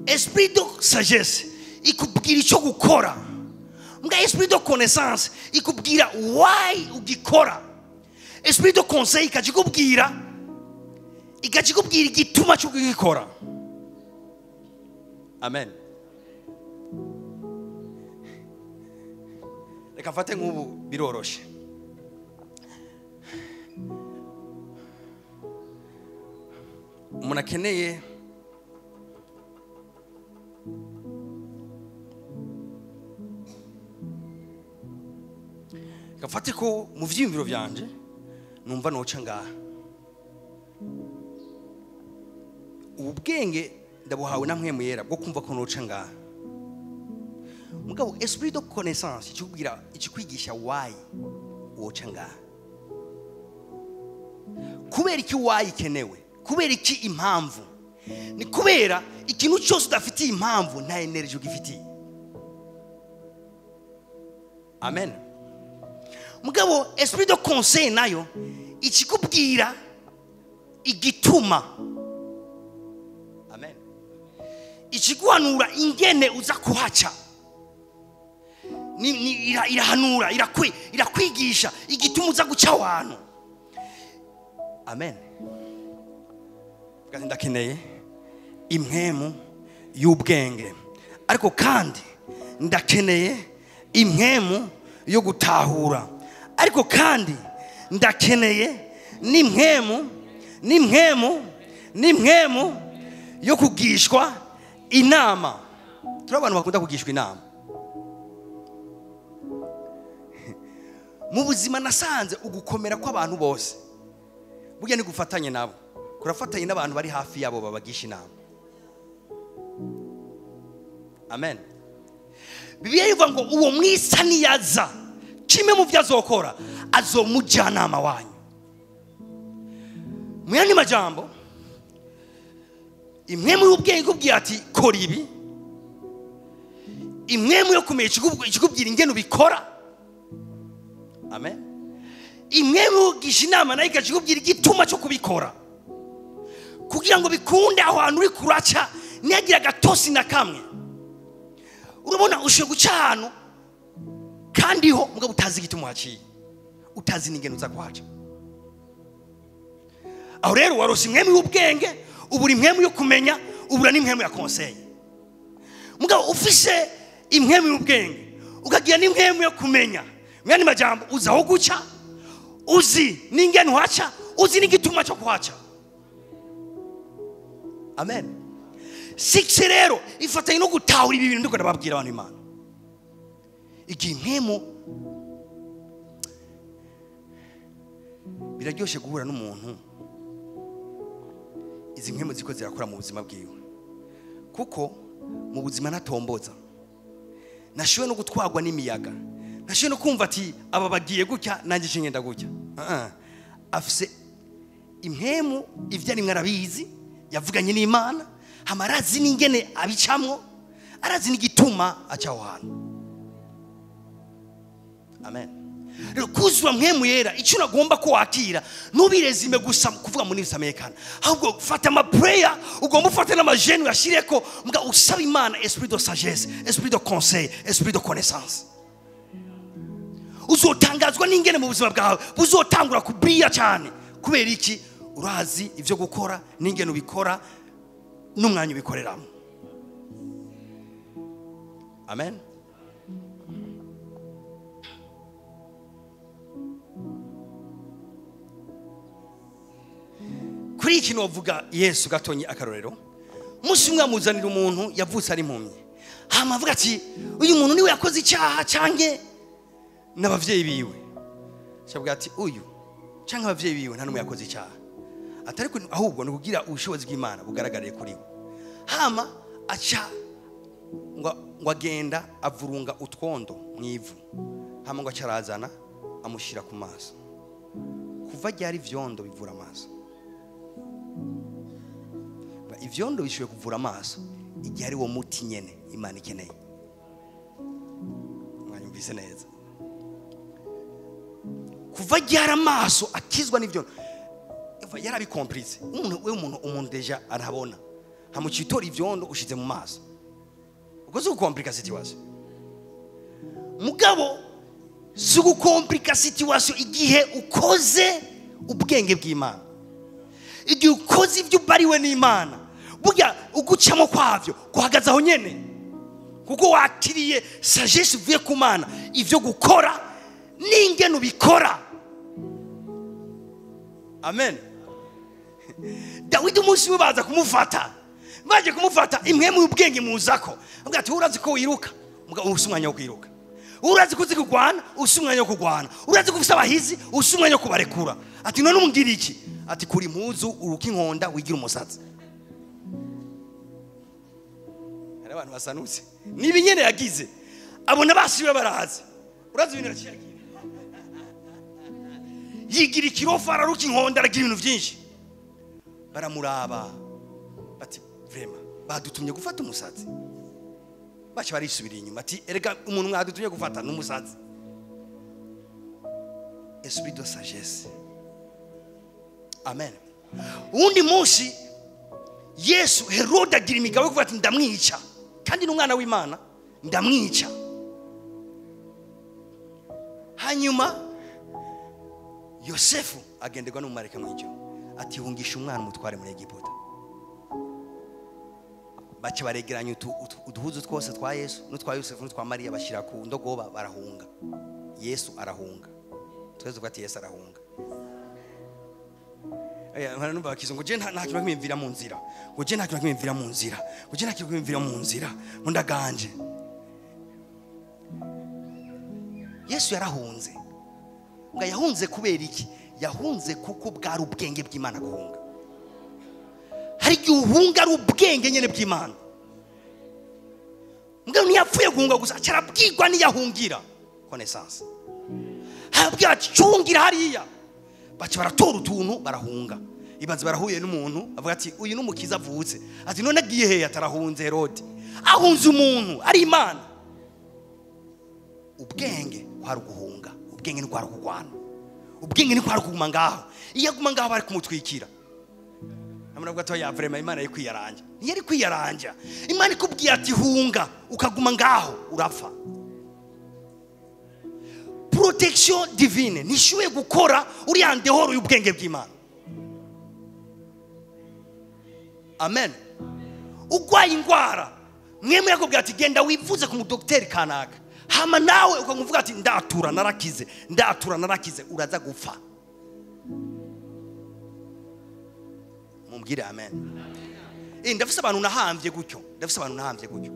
Esprit de sagesse ikubwira icyo gukora. Mbwa esprit de connaissance ikubwira why ugikora. Esprit de conseil ikakikubwira igituma cyo kugikora. Amen. Reka mfate nk'ubu biroroshe. Umuntu akeneye gafate ko mu vyiyumviro vyanje numva noca ngaha. Ubu bwenge ndabuhawe na mpwemu yera bwo kumva ko noca ngaha. Mugabo esprit de connaissance ikikubwira, ikikwigisha why woca ngaha. Kubera iki why ikenewe? Kubera iki impamvu? Ni kubera ikintu cyose udafitiye impamvu nta energy ugifitiye. Amen. Mugabo esprit de conseil nayo ikikubwira igituma. Amen. Ikiguhanura ingene uza kuhaca. Ni irahanura, irakwigisha igituma uza guca ahantu. Amen. Kandi ndakeneye impwemu y'ubwenge, ariko kandi ndakeneye impwemu yo gutahura, ariko kandi ndakeneye n'impwemu Yo kugishwa inama. Turi abantu bakunda kugishwa inama. Mu buzima nasanze ugukomera kw'abantu bose burya ni gufatanye nabo, kurafatanye n'abantu bari hafi yabo babagisha inama. Amen. Bibiliya ivuga ngo uwo mwisa niyaza, kimwe mu byo azokora azomujyanama wanyu. Mu yandi majambo, imwe mu ubwenge ikubwira ati kora ibi, imwe mu yo kumenya ikubwira ingene ubikora. Amen. Imwe mu gisha inama nayo ikakubwira igituma cyo kubikora, kugira ngo bikunde aho hantu uri kuraca ntiyagira agatosi na kamwe. Urabona ushoboye guca ahantu kandi ho mugabo utazi igituma waciye, utazi n'ingene uza kuhaca. Aho rero warose imwe mu y'ubwenge, ubura imwe mu yo kumenya, ubura n'imwe mu ya conseil. Mugabo ufise imwe mu y'ubwenge, ukagira n'imwe mu yo kumenya, mwene majambo uza aho guca, uzi n'ingene uhaca, uzi n'igituma cyo kuhaca. Amen. Six rero ifatanye no gutahura ibi bintu ndiko ndababwira abantu Imana. Igihe impemu biraryoshe guhura n'umuntu izi mpemu ziko zirakora mu buzima bwiwe, kuko mu buzima natomboza, nashowe no gutwagwa n'imiyaga, nashowe no kumva ati aba bagiye gutya nanjye ngenda gutya. Afise impemu ivyo arimwe arabizi, yavuganye n'Imana, amarazi n'ingene abicamwo, arazi n'igituma aca aho hantu. Amen. Rero kuzura mpemu yera, icyo nagomba ko wakira nubirezime gusa kuvuga muri Samekana, ahubwo fata ama prayer, ugomba ufate n'amajene uyashireko, mbwa usaba Imana esprit de sagesse, esprit de conseil, esprit de connaissance. Uzotangazwa n'ingene mu buzima bwawe buzotangura kubriya cyane. Kubera iki? Urazi ivyo gukora n'ingene ubikora n'umwanya ubikoreramo. Amen. Kuri iki novuga Yesu gatonye akarorero. Umunsi umwe amuzanira umuntu yavutse ari impumyi, hama avuga ati uyu muntu niwe yakoze icyaha canke n'abavyeyi biwe. Ashavuga ati uyu canke abavyeyi biwe nta numwe yakoze icyaha, atari ahubwo ni kugira ubushobozi bw'Imana bugaragariye kuri we. Hama aca ngo agenda avurunga utwondo mwivu, hama ngo acarazana amushira ku maso. Kuva ryari ivyondo bivura amaso? Ivyondo bishoboye kuvura amaso igihe ari wo muti nyene Imana ikeneye. Mwanyumvise neza? Kuva ryari amaso akizwa n'ivyondo, yarabikomplice. Umuntu we umuntu deja arabona, hamucitora ivyondo ushize mu maso, uko si gukomplika situation. Mugabo si gukomplika situation igihe ukoze ubwenge bw'Imana, igihe ukoze ibyo ubariwe n'Imana, burya ugucamo kwavyo kuhagaze aho nyene, kuko wakiriye sagesse uvuye ku Mana, ivyo gukora n'ingene ubikora. Amen. Dawidi umunsi we baza kumufata, baje kumufata imwe mu ubwenge muzako, avuga ati urazi ko wiruka, mugabo ufise umwanya wo kwiruka, urazi ko uzi kugwana, ufise umwanya wo kugwana, urazi ko ufise abahizi, ufise umwanya wo kubarekura. Ati none umbwira iki? Ati kuri impuzu uruka inkonda wigira umusatsi. Hari abantu basanutse nibi nyene yagize, abona basiwe barazi, urazi ibintu yaciye yigira ikirofa, araruka inkonda, aragira ibintu byinshi. Baramuraba bati vrema badutumye gufata umusatsi. Baca barisubira inyuma ati erega umuntu mwadutumye gufata n'umusatsi. Esprit de sagesse. Amen. Undi munsi Yesu Herode agira imigabo yo kuvuga ati ndamwica, kandi n'umwana w'Imana ndamwica. Hanyuma Yosefu agenderwa n'umumarayika mw'ijuru ati hungisha umwana umutware muri Egiputa. Baca baregeranya uduhuzu twose twa Yesu n'utwa Yosefu n'utwa Mariya, bashyira ku ndogoba barahunga. Yesu arahunga. Twese tuvuga ati Yesu arahunga. Numva bakizo ngo je nta kintu kimwe mvira mu nzira, ngo je nta kintu kimwe mvira mu nzira, ngo je nta kintu kimwe mvira mu nzira, ngo ndaganje. Yesu yarahunze. Ngo yahunze kubera iki? Yahunze kuko bwari ubwenge bw'Imana guhunga. Hari igihe uhunga ari ubwenge nyene bw'Imana. Mbwa ntiyapfuye guhunga gusa, acarabwirwa niyahungira. Connaissance. Harabwira ati cungira hariya. Baca baratora utuntu barahunga. Ibanze barahuye n'umuntu avuga ati uyu n'umukiza avutse. Ati none agiye he? Atarahunze Herode. Ahunze umuntu ari Imana. Ubwenge kwari guhunga, ubwenge ni kwari kugwana, ubwenge ni kwari kuguma ngaho. Iyo aguma ngaho bari kumutwikira. Amaravuga ati ya vraiment Imana yari kwiyaranja. Ntiyari kwiyaranja. Imana ikubwiye ati hunga, ukaguma ngaho urapfa. Protection divine nishuye gukora uri andehoro y'ubwenge bw'Imana. Amen. Ugwaye ingwara, mwemwe yakubwiye ati genda wivuze ku mudokiteri kanaka. Hama nawe ukamuvuga ati ndatura narakize, ndatura narakize, uraza gupfa. Mumbwire amen. Ndafise abantu nahamvye gutyo, ndafise abantu nahamvye gutyo.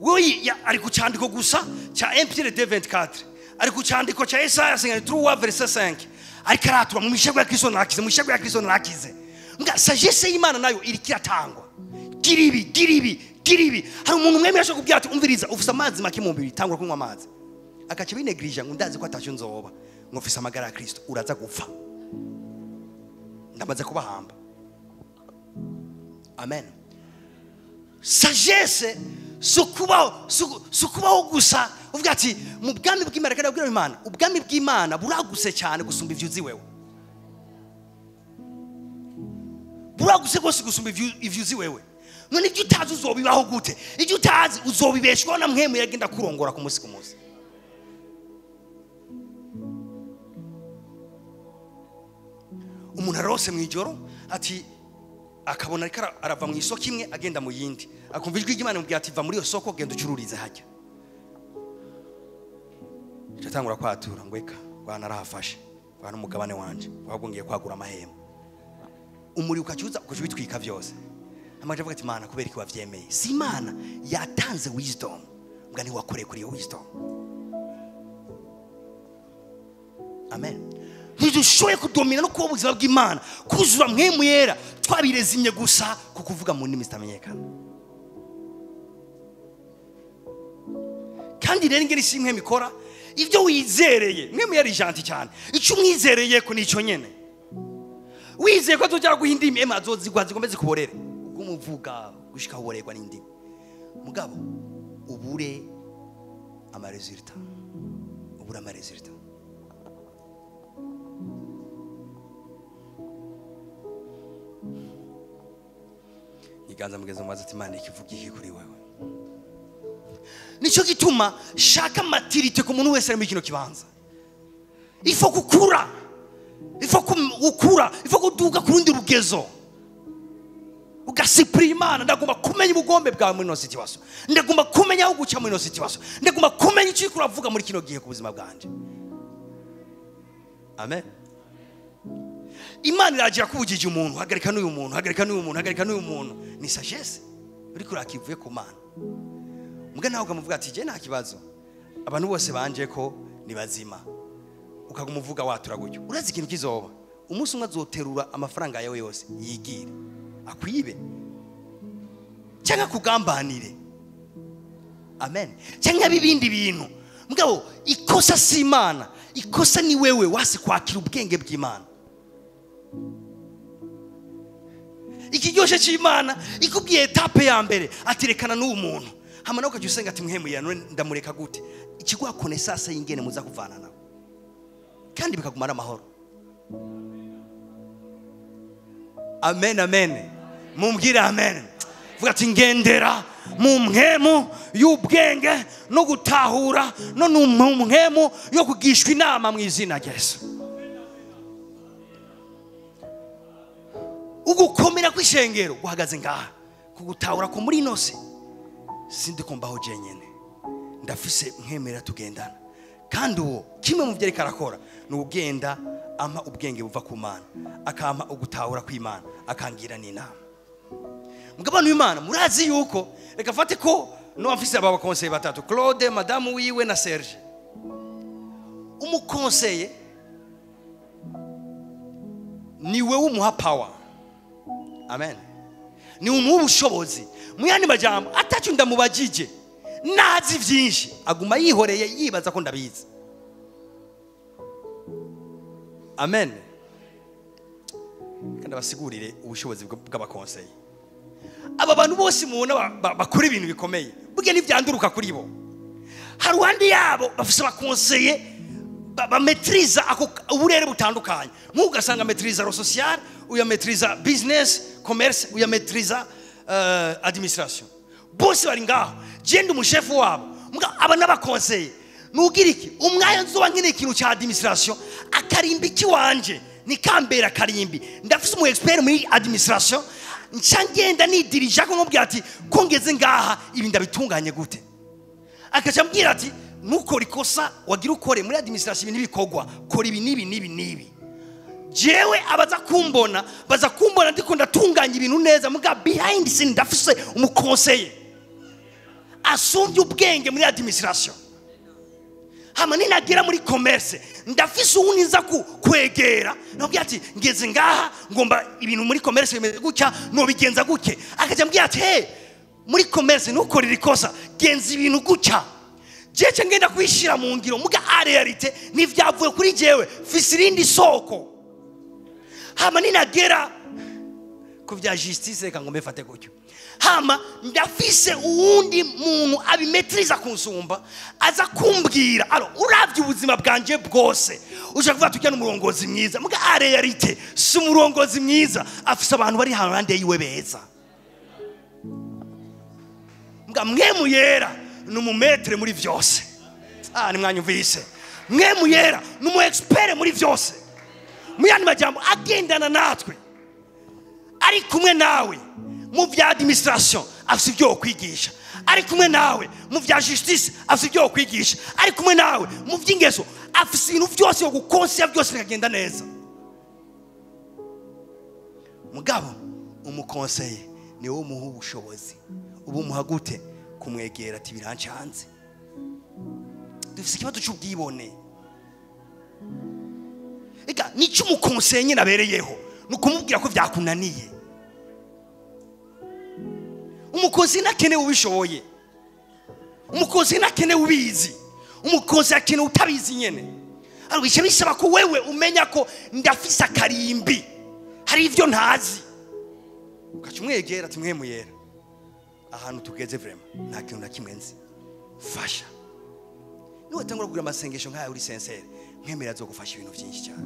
Wewe ari ku candiko gusa cha 1 Pierre 2:24, ari ku candiko cha Isaya 53:5, ariko aratura mu mishego ya Kristo narakize, mu mishego ya Kristo narakize. Mbwa sagesse y'Imana nayo iri kiratangwa. Giribi, giribi, giribi. Hari umuntu mwemwe yashaka kubwira ati umviriza ufise amazi make mu mubiri, tangura kunywa amazi. Akaca binegrija ngo ndazi ko atacyo nzoba, ngo ufise amagara ya Kristo, uraza gupfa. Ndamaze kubahamba. Amen. Sagesse sukubaho gusa uvuga ati mu bwami bw'Imana, kandi abwira Imana, ubwami bw'Imana buraguse cyane gusumba ivyo uzi wewe. Buraguse gose gusumba ivyo uzi wewe. None ibyo utazi uzobibaho gute? Ibyo utazi uzobibeshwaho na mwemwe yagenda kurongora ku munsi ku munsi. Umuntu arose mu ijoro ati akabona ariko arava mu isoko imwe agenda mu yindi, akumva ijwi ry'Imana rimubwira ati va muri iyo soko genda ucururize hajya. Cyatangura kwatura ngo eka bwana arahafashe, bwana umugabane wanje wabwo kwagura amahema. Umuri ukacyuza ukujubitwika byose. Amaje avuga ati Imana kubera iki wavyemeye? Si Imana yatanze wisdom, mbwa ni wakoreye kuri iyo wisdom. Amen. Ntidushoboye kudomina no kuba ubuzima bw'Imana kuzura mwemu yera twabirezimye gusa kukuvuga mu ndimi zitamenyekana. Kandi rero ingeri si imwe mikora ibyo wizereye, mwemu yari janti cyane, icyo umwizereye ko nico nyene. Wizeye ko azojya guha indimi, ema azozigwa zigombe zikuborere, ubwo umuvuga gushika uborerwa n'indimi. Mugabo ubure ama resultat, ubure ama resultat. Iganza mugeze mubaze ati Imana ikivuga iki kuri wewe? Nico gituma shaka maturité ku muntu wese ari muri kino kibanza. Ifo gukura, ifo gukura, ifo kuduga kurundi rugezo. Ugasipira Imana, ndagomba kumenya ubugombe bwawe muri ino situation, ndagomba kumenya aho guca muri ino situation, ndagomba kumenya icyo uravuga muri kino gihe ku buzima bwanje. Amen. Imana iragira kubujije umuntu, hagarika n'uyu muntu, hagarika n'uyu muntu, hagarika n'uyu muntu. Ni sagesse uriko urakivuye ku Mana. Mbwa nawe ukamuvuga ati je nta kibazo, abantu bose banje ko ni bazima. Ukagumuvuga watura gutyo, urazi ikintu kizoba. Umunsi umwe azoterura amafaranga yawe yose yigire, akwibe cyangwa kugambanire. Amen. Cyangwa bibindi bintu. Mugabo ikosa si Imana, ikosa ni wewe wasi kwakira ubwenge bw'Imana. Ikiryoshe cy'Imana ikubwiye etape ya mbere atirekana n'uwo muntu, hama nawe ukajya usenga ati muhemuye none ndamureka gute? Ikiguha connaissance y'ingene muza kuvana nawe, kandi bikagumana amahoro. Amen, amen. Mumbwire amen. Vuga ati ngendera mu mpwemu y'ubwenge no gutahura no mu mpwemu yo kugishwa inama mu izina rya Yesu. Ugukomera kw'ishengero guhagaze ngaha kugutahura ko muri ino si sindi kumbaho jenyene, ndafise mwemera tugendana, Kandi uwo kimwe mu byo ariko arakora ni ugenda ampa ubwenge buva ku Mana, akampa ugutahura kw'Imana, akangira n'inama. Mugabane w'Imana, murazi yuko reka fate ko no afise aba bakonseye batatu, Claude, madamu wiwe na Serge. Umukonseye ni wewe umuha power. Amen. Ni umuha ubushobozi. Mu yandi majambo atacyo ndamubajije, nazi vyinshi, aguma yihoreye yibaza ko ndabizi. Amen. Kandi abasigurire ubushobozi bw'abakonseye. Aba bantu bose mubona bakora ibintu bikomeye, burya ntivyanduruka kuri bo. Haruhande yabo bafise abakonseye bametriza ako uburere butandukanye. Nk'ugasanga metriza ro social, uya metriza business, commerce, uya metriza administration. Bose bari ngaho. Je ndi umushefu wabo. Muga aba n'abakonseye. Nugira iki? Umwanya nzoba nkeneye ikintu cya administration, akarimbi kiwanje nikambera karimbi. Ndafise umu expert muri administration, nca ngenda nidirija ko nkubwira ati ko ngeze ngaha ibi ndabitunganye gute. Akaca ambwira ati nukora ikosa wagira ukore muri administration ibintu bikogwa, kora ibi nibi nibi nibi. Jewe abaza kumbona, baza kumbona ndiko ndatunganya ibintu neza, muga behind scene ndafise umukonseye asumvye ubwenge muri administration. Hama ninagera muri commerce ndafise uwundi nza kwegera, nabwira ati ngeze ngaha ngomba ibintu muri commerce bimeze gutya, nobigenza gutya. Akaja ambwira ati hey, muri commerce ntukorere ikosa, genza ibintu gutya. Jewe ngenda kwishira mu ngiro, muga a realite nivyavuye kuri jewe, fise irindi soko. Hama ninagera ku vya justice reka ngombe fate gutyo. Hama ndafise uwundi muntu abimetriza kunsumba, aza kumbwira alo uravye ubuzima bwanje bwose ushaka kuvuga tujya n'umurongozi mwiza, muga a realite si umurongozi mwiza, afise abantu bari haruhande yiwe beza. Muga mwe muyera numumetre muri vyose. Ah, nimwanyumvise. Mwe muyera numu expert muri vyose. Muyandi majambo agendana natwe, ari kumwe nawe mu vya administration afise ibyo kwigisha, ari kumwe nawe mu vya justice afise ibyo kwigisha, ari kumwe nawe mu vy'ingeso afise ibintu vyose yo gukonsiya byose bikagenda neza. Mugabo umukonseye ni wo muha ubushobozi. Ubu muha gute? Kumwegera ati birancanze. Dufise ikibazo cy'ubwibone. Ega nico umukonseye nyine abereyeho nukumubwira ko vyakunaniye. Umukozi nakene ubishoboye, umukozi nakene ubizi, umukozi akene utabizi nyene. Ariko bice bisaba ko wewe umenya ko ndafise akarimbi, hari ivyo ntazi. Ukaca umwegera ati mwe muyera, ahantu tugeze vraiment nta kintu na kimwe nzi, fasha. Niwatangura kugira amasengesho nk'aya uri sincere, mwemera azogufasha ibintu vyinshi cyane.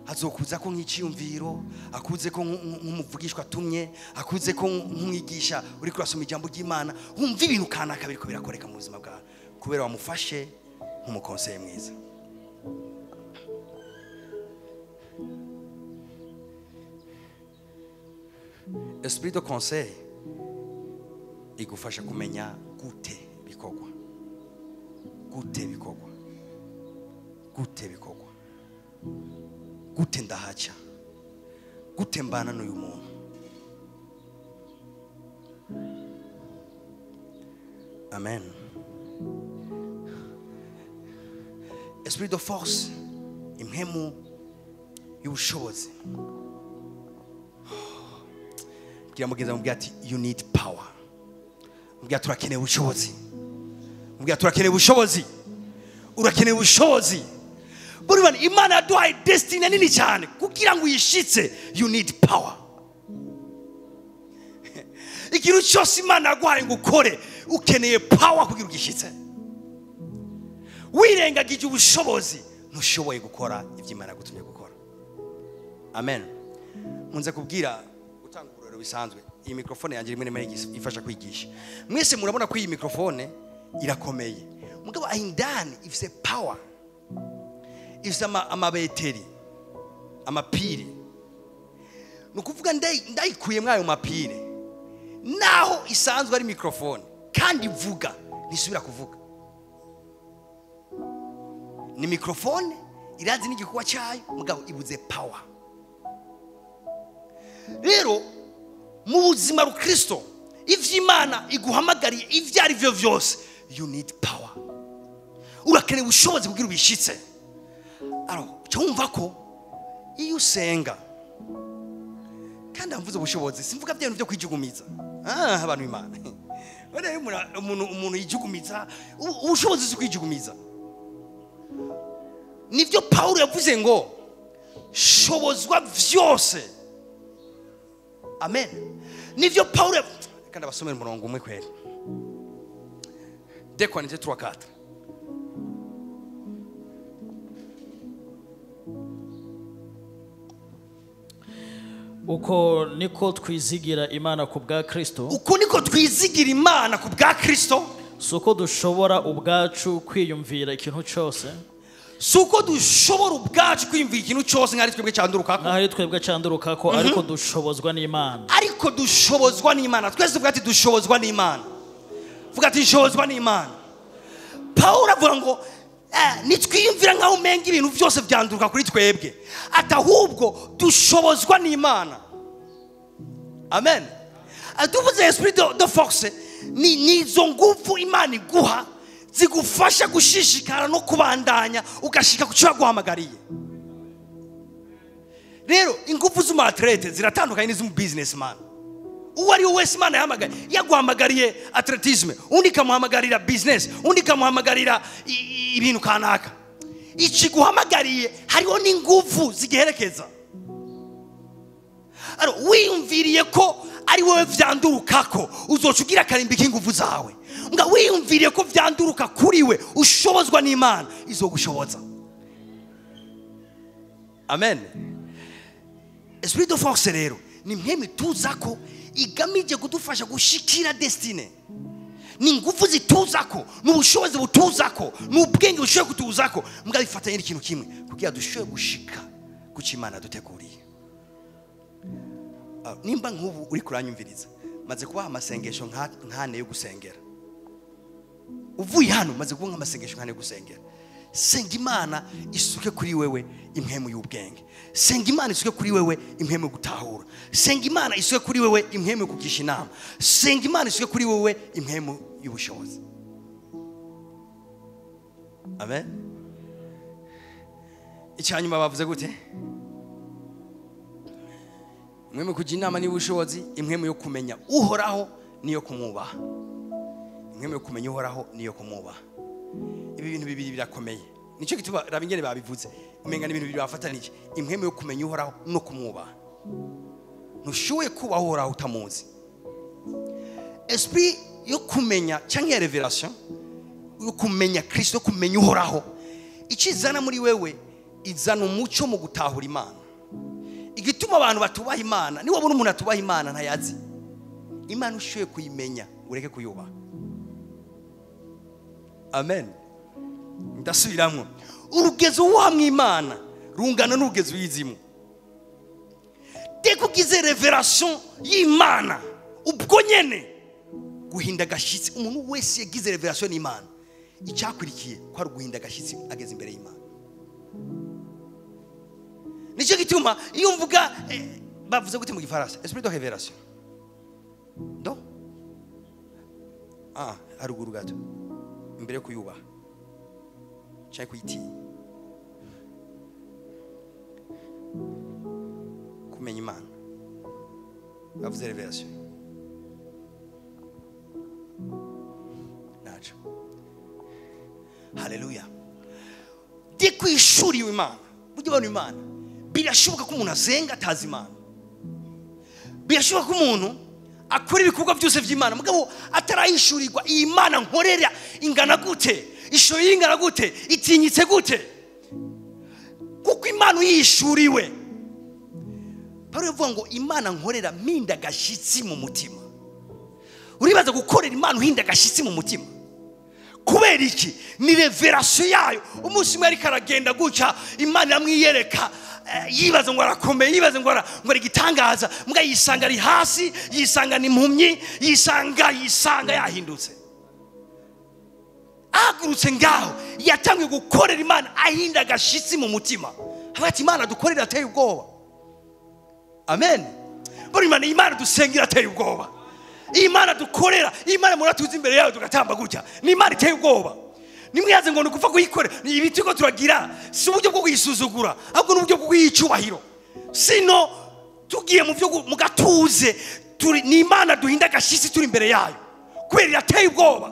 Azokuza ko nk'iciyumviro, akuze ko nk'umuvugishwa atumye, akuze ko nk'umwigisha uri kurasoma ijambo ry'Imana, wumva ibintu kanaka biriko birakoreka mu buzima bwawe kubera wamufashe nk'umukonseye mwiza. Esprit de conseil igufasha kumenya gute bikogwa, gute bikogwa, gute bikogwa, gute ndahaca, gute mbana n'uyu muntu. Amen. Esprit de force, impemu y'ubushobozi. Bwira mugenzi wawe ati you need power. Mbwira turakeneye ubushobozi. Mbwira turakeneye ubushobozi. Urakeneye ubushobozi. Buri bantu Imana yaduhaye destiny nini cyane kugira ngo uyishitse, you need power. Ikintu cyose Imana yaguhaye ngo ukore, ukeneye power kugira ugishitse. Wirengagije ubushobozi, ntushoboye gukora ibyo Imana yagutumye gukora. Amen. Munze kubwira gutanga uburorero bisanzwe. Iyi microphone yanjye rimwe rimwe ifasha kwigisha. Mwese murabona ko iyi microphone irakomeye. Mugabo indani ifise power. Ifise amabeteri, amapire. Nukuvuga ndayikuye mwayo mapire. Naho isanzwe ari microphone kandi ivuga, nisubira kuvuga. Ni microphone irazi n'igikorwa cyayo, mugabo ibuze power. Rero mu buzima rukristo, ivy'Imana iguhamagariye ivyo ari byo vyose, you need power. Urakeneye ubushobozi kugira ubishitse. Alors cyumva ko iyo usenga, kandi amvuze ubushobozi, simvuga bya bintu byo kwijugumiza. Abantu Imana. Bane umuntu yijugumiza, ubushobozi si kwijugumiza. Nivyo Paulo yavuze ngo shobozwa vyose. Amen. Nivyo Paulo, kandi abasomera umurongo umwe kweri. 2 Corinthiens 3:4. Uko niko twizigira Imana ku bwa Kristo. Uko niko twizigira Imana ku bwa Kristo. Suko dushobora ubwacu kwiyumvira ikintu cyose. Suko dushobora ubwacu kwiyumvira ikintu cyose nkari twebwe cyandurukako. Nkari twebwe cyandurukako, ariko dushobozwa n'Imana. Ariko dushobozwa n'Imana. Twese tuvuga ati dushobozwa n'Imana. Vuga ati nshobozwa n'Imana. Paulo avuga ngo nitwiyumvira nkaho umenga ibintu byose byanduruka kuri twebwe, atahubwo dushobozwa n'Imana. Amen. Tuvuze esprit de force ni izo nguvu Imana iguha zigufasha gushishikara no kubandanya ugashika ku cyo yaguhamagariye. Rero ingufu z'umu-athlete ziratandukanye n'iz'umu businessman. Uwo ari we wese Imana yahamagaye, yaguhamagariye atletisme, undi kamuhamagarira business, undi kamuhamagarira ibintu kanaka. Ikiguhamagariye hariho n'ingufu zigiherekeza. Aro wiyumviriye ko ari wowe vyandurukako, uzoca ugira akarimbi k'ingufu zawe. Nga wiyumviriye ko vyanduruka kuri we, ushobozwa n'Imana, izogushoboza. Amen. Esprit de force rero ni mpwemu tuzako igamije kudufasha gushikira destiny. Ni ngufu zituzako, n'ubushobozi butuzako, n'ubwenge bushoboye kutuzako, mbwa bifatanye n'ikintu kimwe kugira dushoboye gushika ku Imana duteguriye. Nimba nk'ubu uri kuranyumviriza, maze kubaha amasengesho nkane yo gusengera. Uvuye hano maze kubaha amasengesho nkane yo gusengera. Senga Imana isuke kuri wewe impwemu y'ubwenge. Senga Imana isuke kuri wewe impwemu yo gutahura. Senga Imana isuke kuri wewe impwemu yo kugisha inama. Senga Imana isuke kuri wewe impwemu y'ubushobozi. Amen. Icyanyuma bavuze gute? Impwemu kugira inama n'ubushobozi, impwemu yo kumenya Uhoraho niyo kumwubaha. Impwemu yo kumenya Uhoraho niyo kumwubaha. Ibi bintu bibiri birakomeye. Nico gituma rabingene babivuze. Umenga n'ibintu bibiri bafatanije. Impwemu yo kumenya Uhoraho no kumwubaha. Ntushoboye kubaho Uhoraho utamuzi. Esprit yo kumenya cyangwa revelation yo kumenya Kristo, kumenya Uhoraho, ikizana muri wewe izana umuco mu gutahura Imana. Igituma abantu batubaha Imana, niba ubona umuntu atubaha Imana ntayazi. Imana ushoboye kuyimenya ureke kuyubaha. Amen. Ndasubiramwo. Urugezo wamwe Imana rungana n'urugezo yizimu. Tekugize revelation y'Imana ubwo nyene guhinda gashitsi. Umuntu wese yagize revelation y'Imana, icyakurikiye ko ari guhinda gashitsi ageze imbere y'Imana. Nicyo gituma iyo mvuga bavuze gute mu Gifaransa? Esprit de révélation. Do? Haruguru gato. Imbere yo kuyubaha cyangwa kuyitinya. Kumenya Imana. Bavuze revelation. Nacho. Haleluya. Dikwishuriwe Imana. Buryo abantu Imana. Birashoboka ko umuntu asenga atazi Imana. Birashoboka ko umuntu akora ibikorwa byose by'Imana mugabo atarayishurirwa iyi Imana nkorera ingana gute, ishoye ingana gute, itinyitse gute. Kuko Imana uyishuriwe. Paulo yavuga ngo Imana nkorera mpinda gashitsi mu mutima. Uribaza gukorera Imana uhinda gashitsi mu mutima. Kubera iki? Ni revelation yayo. Umunsi umwe ariko aragenda guca, Imana iramwiyereka, yibaza ngo arakomeye, yibaza ngo ari gitangaza, mbwa yisanga ari hasi, yisanga ni impumyi, yisanga yahindutse. Ahagurutse ngaho yatangiye gukorera Imana ahinda agashitsi mu mutima. Ati Imana dukorera ateye ubwoba. Amen. Buri Imana, Imana dusengira ateye ubwoba. Imana dukorera, Imana muratuza imbere yayo tugatamba gutya. Ni Imana iteye ubwoba. Nimwihaze ngo nukufa kuyikorera, ni ibiti ko turagira, si uburyo bwo kuyisuzugura, ahubwo n'uburyo bwo kuyicubahiro. Sino tugiye mu byo mu gatuze, turi ni Imana duhinda agashitsi turi imbere yayo. Kubera irateye ubwoba.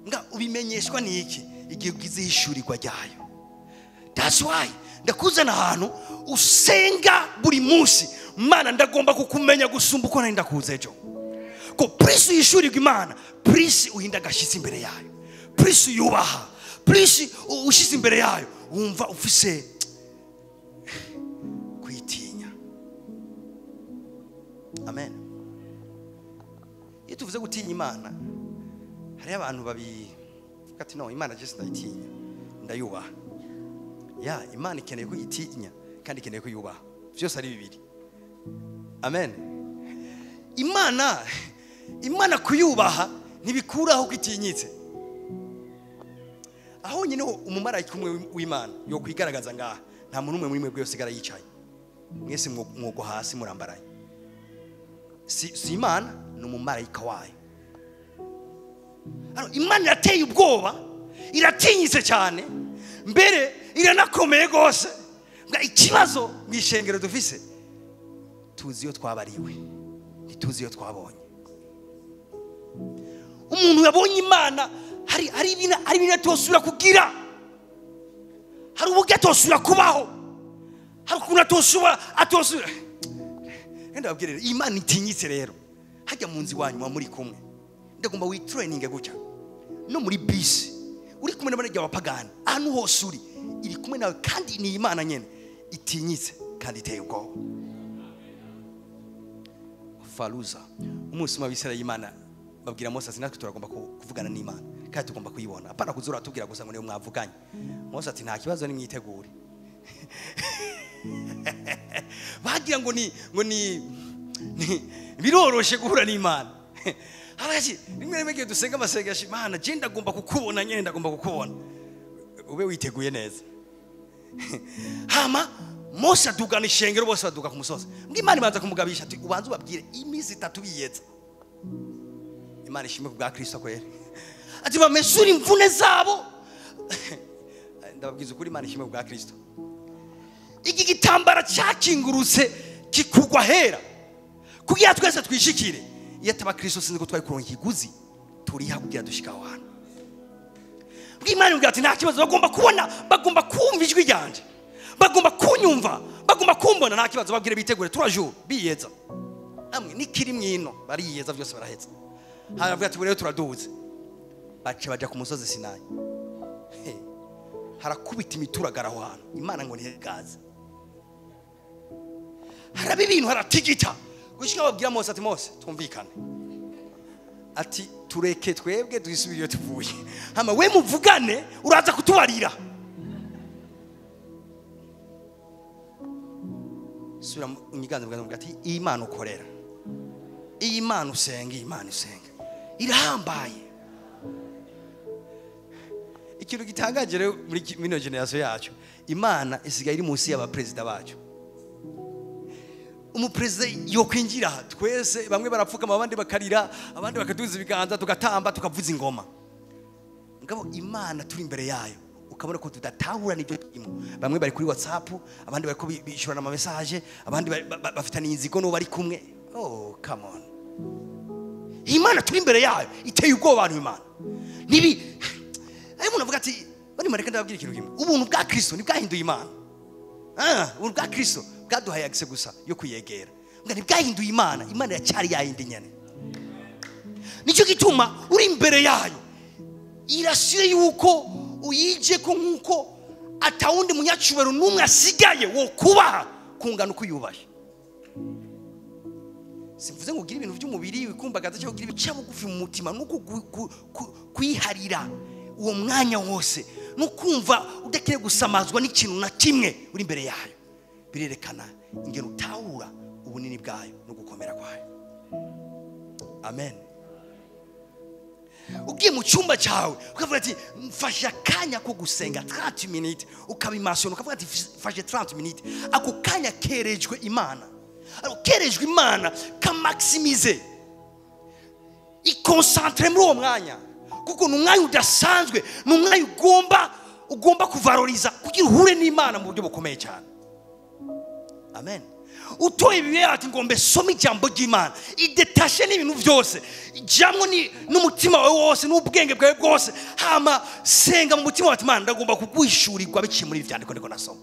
Nga ubimenyeshwa ni iki? Igihe ugize ishurirwa ryayo. That's why ndakuzana ahantu usenga buri munsi. Mana ndagomba kukumenya gusumba uko nari ndakuze ejo. Ko prince yishurirwa Imana, prince uhinda agashitsi imbere yayo, prince yubaha, prince ushize imbere yayo wumva ufise kwitinya. Amen. Iyo tuvuze gutinya Imana, hari abantu babivuga ati no, Imana je ndayitinya, ndayubaha. Ya, Imana ikeneye kuyitinya kandi ikeneye kuyubaha. Byose ari bibiri. Amen. Imana kuyubaha ntibikuraho kwitinyitse. Aho nyine umumarayika umwe w'Imana yo kwigaragaza ngaha, nta muntu umwe muri mwe bwe yicaye. Mwese mwogwa hasi murambaraye. Si Imana, ni umumarayika wayo. Ano Imana irateye ubwoba, iratinyitse cyane, mbere iranakomeye gose. Ikibazo mu ishengero dufise, tuzi iyo twabariwe, ntituzi iyo twabonye. Umuntu yabonye Imana hari ibintu atosubira kugira, hari uburyo atosubira kubaho, hari ukuntu atosubira. Ndababwira rero, Imana itinyitse rero. Hajya mu nzu iwanyu muba muri kumwe, ndagomba witraininge gutya. No muri bisi uri kumwe n'abarya abapagani, ahantu hose uri iri kumwe nawe, kandi ni Imana nyene itinyitse kandi iteye ubwoba. Faluza umunsi umwe abisirayeli Imana babwira Mose ati natwe turagomba kuvugana n'Imana kandi tugomba kuyibona, apana kuzura tubwira gusa ngo niyo mwavuganye. Mose ati nta kibazo, nimwitegure. Bagira ngo ni biroroshe guhura n'Imana. Harashi rimwe rimwe dusenga amasengesho, Imana je ndagomba kukubona nyene, ndagomba kukubona, ube witeguye neza. Hama Mose adugana ishengero, bose baduga ku musozi. Mbwa Imana ibanza kumugabisha ati ubanze ubabwire iminsi itatu biyeza. Imana ishimwe ku bwa Kristo kwera. Ati bamesura imvune zabo. Ndababwiza ukuri, Imana ishimwe ku bwa Kristo. Iki gitambara cyakingurutse kikugwa hera kugira twese twishikire. Iyo ataba Kristo sinzi ko twari kuronka ikiguzi turiha kugira dushika aho hantu. Mbwa Imana ivuga ati nta kibazo, bagomba kubona, bagomba kumva ijwi ryanje, bagomba kunyumva, bagomba kumbona, nta kibazo, babwire bitegure turajuru biyeza. Namwe nikiri mwino bariyeza byose baraheza. Haravuga ati rero turaduze. Bace baja ku musozi Sinayi. Harakubita imituragara aho hantu. Imana ngo ntigaze. Haraba ibintu, haratigita. Gushika babwira Mose ati Mose twumvikane. Ati tureke twebwe dusubire iyo tuvuye. Hama we muvugane uraza kutubarira. Sura unyiganze mvuga ati Imana ukorera, Imana usenga, Imana usenga irahambaye. Ikintu gitangaje rero muri mino generation yacu, Imana isigaye iri munsi y'abapresident bacu. Umupresident yo kwinjira twese bamwe barapfukama, abandi bakarira, abandi bakaduza ibiganza, tugatamba, tukavuza ingoma. Ngabo Imana turi imbere yayo ukabona ko tudatahura n'ibyo turimo. Bamwe bari kuri WhatsApp, abandi bari kubishurana ama message, abandi bafitanye inzigo no bari kumwe. Oh, come on. Imana turi imbere yayo iteye ubwoba abantu. Imana nibi ayo umuntu avuga ati bari mareka ndababwira ikintu kimwe, ubuntu bwa Kristo ntibwahinduye Imana. Ubuntu bwa Kristo bwaduhaye agise gusa yo kuyegera, mbwa ntibwahinduye Imana. Imana yacyari yayindi nyene. Nicyo gituma uri imbere yayo irasire yuko uyije ko nkuko atawundi munyacubero numwe asigaye wo kubaha kungana uko yubaye. Simvuze ngo ugire ibintu by'umubiri wikumbagaza cyangwa ugire ibica bugufi mu mutima, nuko kwiharira uwo mwanya wose, nukumva udakeneye gusamazwa n'ikintu na kimwe uri imbere yayo. Birerekana ingero utahura ubunini bwayo no gukomera kwayo. Amen. Ugiye mu cyumba cyawe ukavuga ati mfashe akanya ko gusenga 30 minutes, ukabimasiyona ukavuga ati mfashe 30 minutes, ako kanya kerejwe Imana. Kerejwe Imana kamaximize, ikonsantre muri uwo mwanya, kuko ni umwanya udasanzwe, ni umwanya ugomba kuvaloriza kugira uhure n'Imana mu buryo bukomeye cyane. Amen. Utoye Bibiliya ati ngombe soma ijambo ry'Imana, idetashe n'ibintu byose, ijamwo n'umutima wawe wose n'ubwenge bwawe bwose, hama senga mu mutima wawe ati Imana ndagomba kuguhishurirwa biciye muri ibi vyandiko ndiko nasoma.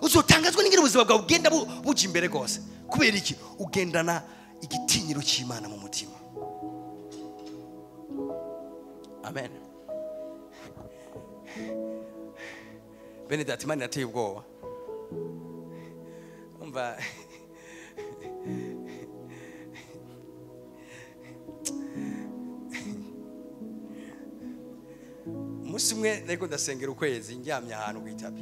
Uzotangazwa n'ingene ubuzima bwawe bugenda buja imbere rwose. Kubera iki? Ugendana igitinyiro cy'Imana mu mutima. Amen. Bene data, Imana irateye ubwoba. Umva, umunsi umwe nariko ndasengera ukwezi, ndyamye ahantu kw'itapi,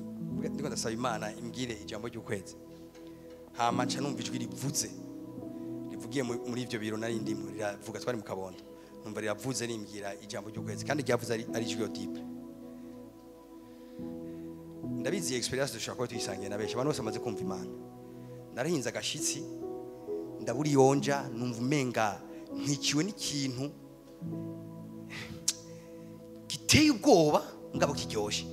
ndiko ndasaba Imana imbwire ijambo ry'ukwezi. Hama nca numva ijwi rivuze, rivugiye muri ivyo biro nari ndimo, riravuga, twari mu Kabondo. Numva riravuze rimbwira ijambo ry'ukwezi, kandi ryavuze ari ijwi audible. Ndabizi iyi experience dushobora kuba tuyisangiye na benshi, abantu bose bamaze kumva Imana. Narahinze agashitsi, ndabura iyonja, numva umenga nkikiwe n'ikintu giteye ubwoba mugabo kiryoshe.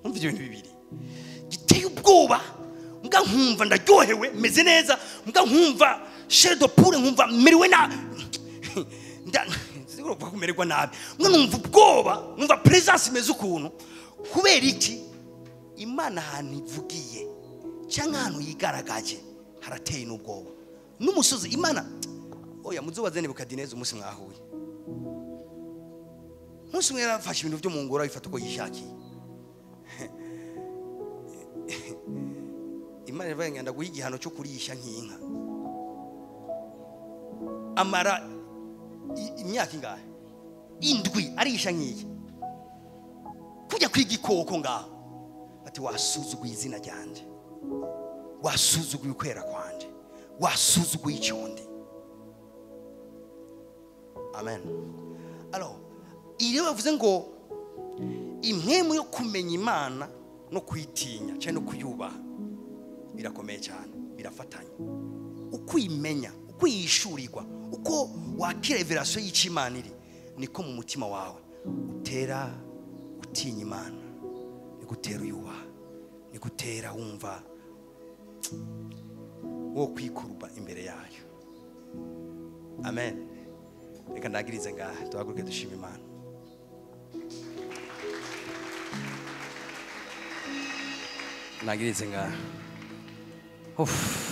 Umva ibyo bintu bibiri, giteye ubwoba mbwa nkumva ndaryohewe meze neza, mbwa nkumva chair de poule, nkumva merewe na siguro kuvuga kumererwa nabi, mbwa numva ubwoba, numva presence imeze ukuntu. Kubera iki? Imana ahantu ivugiye cyangwa ahantu yigaragaje harateye n'ubwoba n'umusozi. Imana oya, muzobaze Nebukadineza umunsi mwahuye, umunsi umwe yarafashe ibintu byo mu ngoro abifata uko yishakiye. Imana iravuga ngo ndaguha igihano cyo kurisha nk'inka. Amara imyaka ingahe? 7 arisha nk'iyi, kujya kwiga ikoko ngaho. Ati wasuzuguye izina ryanje, wasuzuguye ukwera kwanje, wasuzuguye icyondi. Amen. Alors, iyo bavuze ngo impwemu yo kumenya Imana no kuyitinya cyangwa no kuyubaha birakomeye cyane, birafatanya. Uko uyimenya, uko uyishurirwa, uko wakira revelation y'Imana iri, niko mu mutima wawe utera utinya Imana, niko utera uyubaha, niko utera wumva wo kwikuruba imbere yayo. Amen. Reka ndagirize ngaha, tuhaguruke dushime Imana. Ndagirize ngaha. Uff.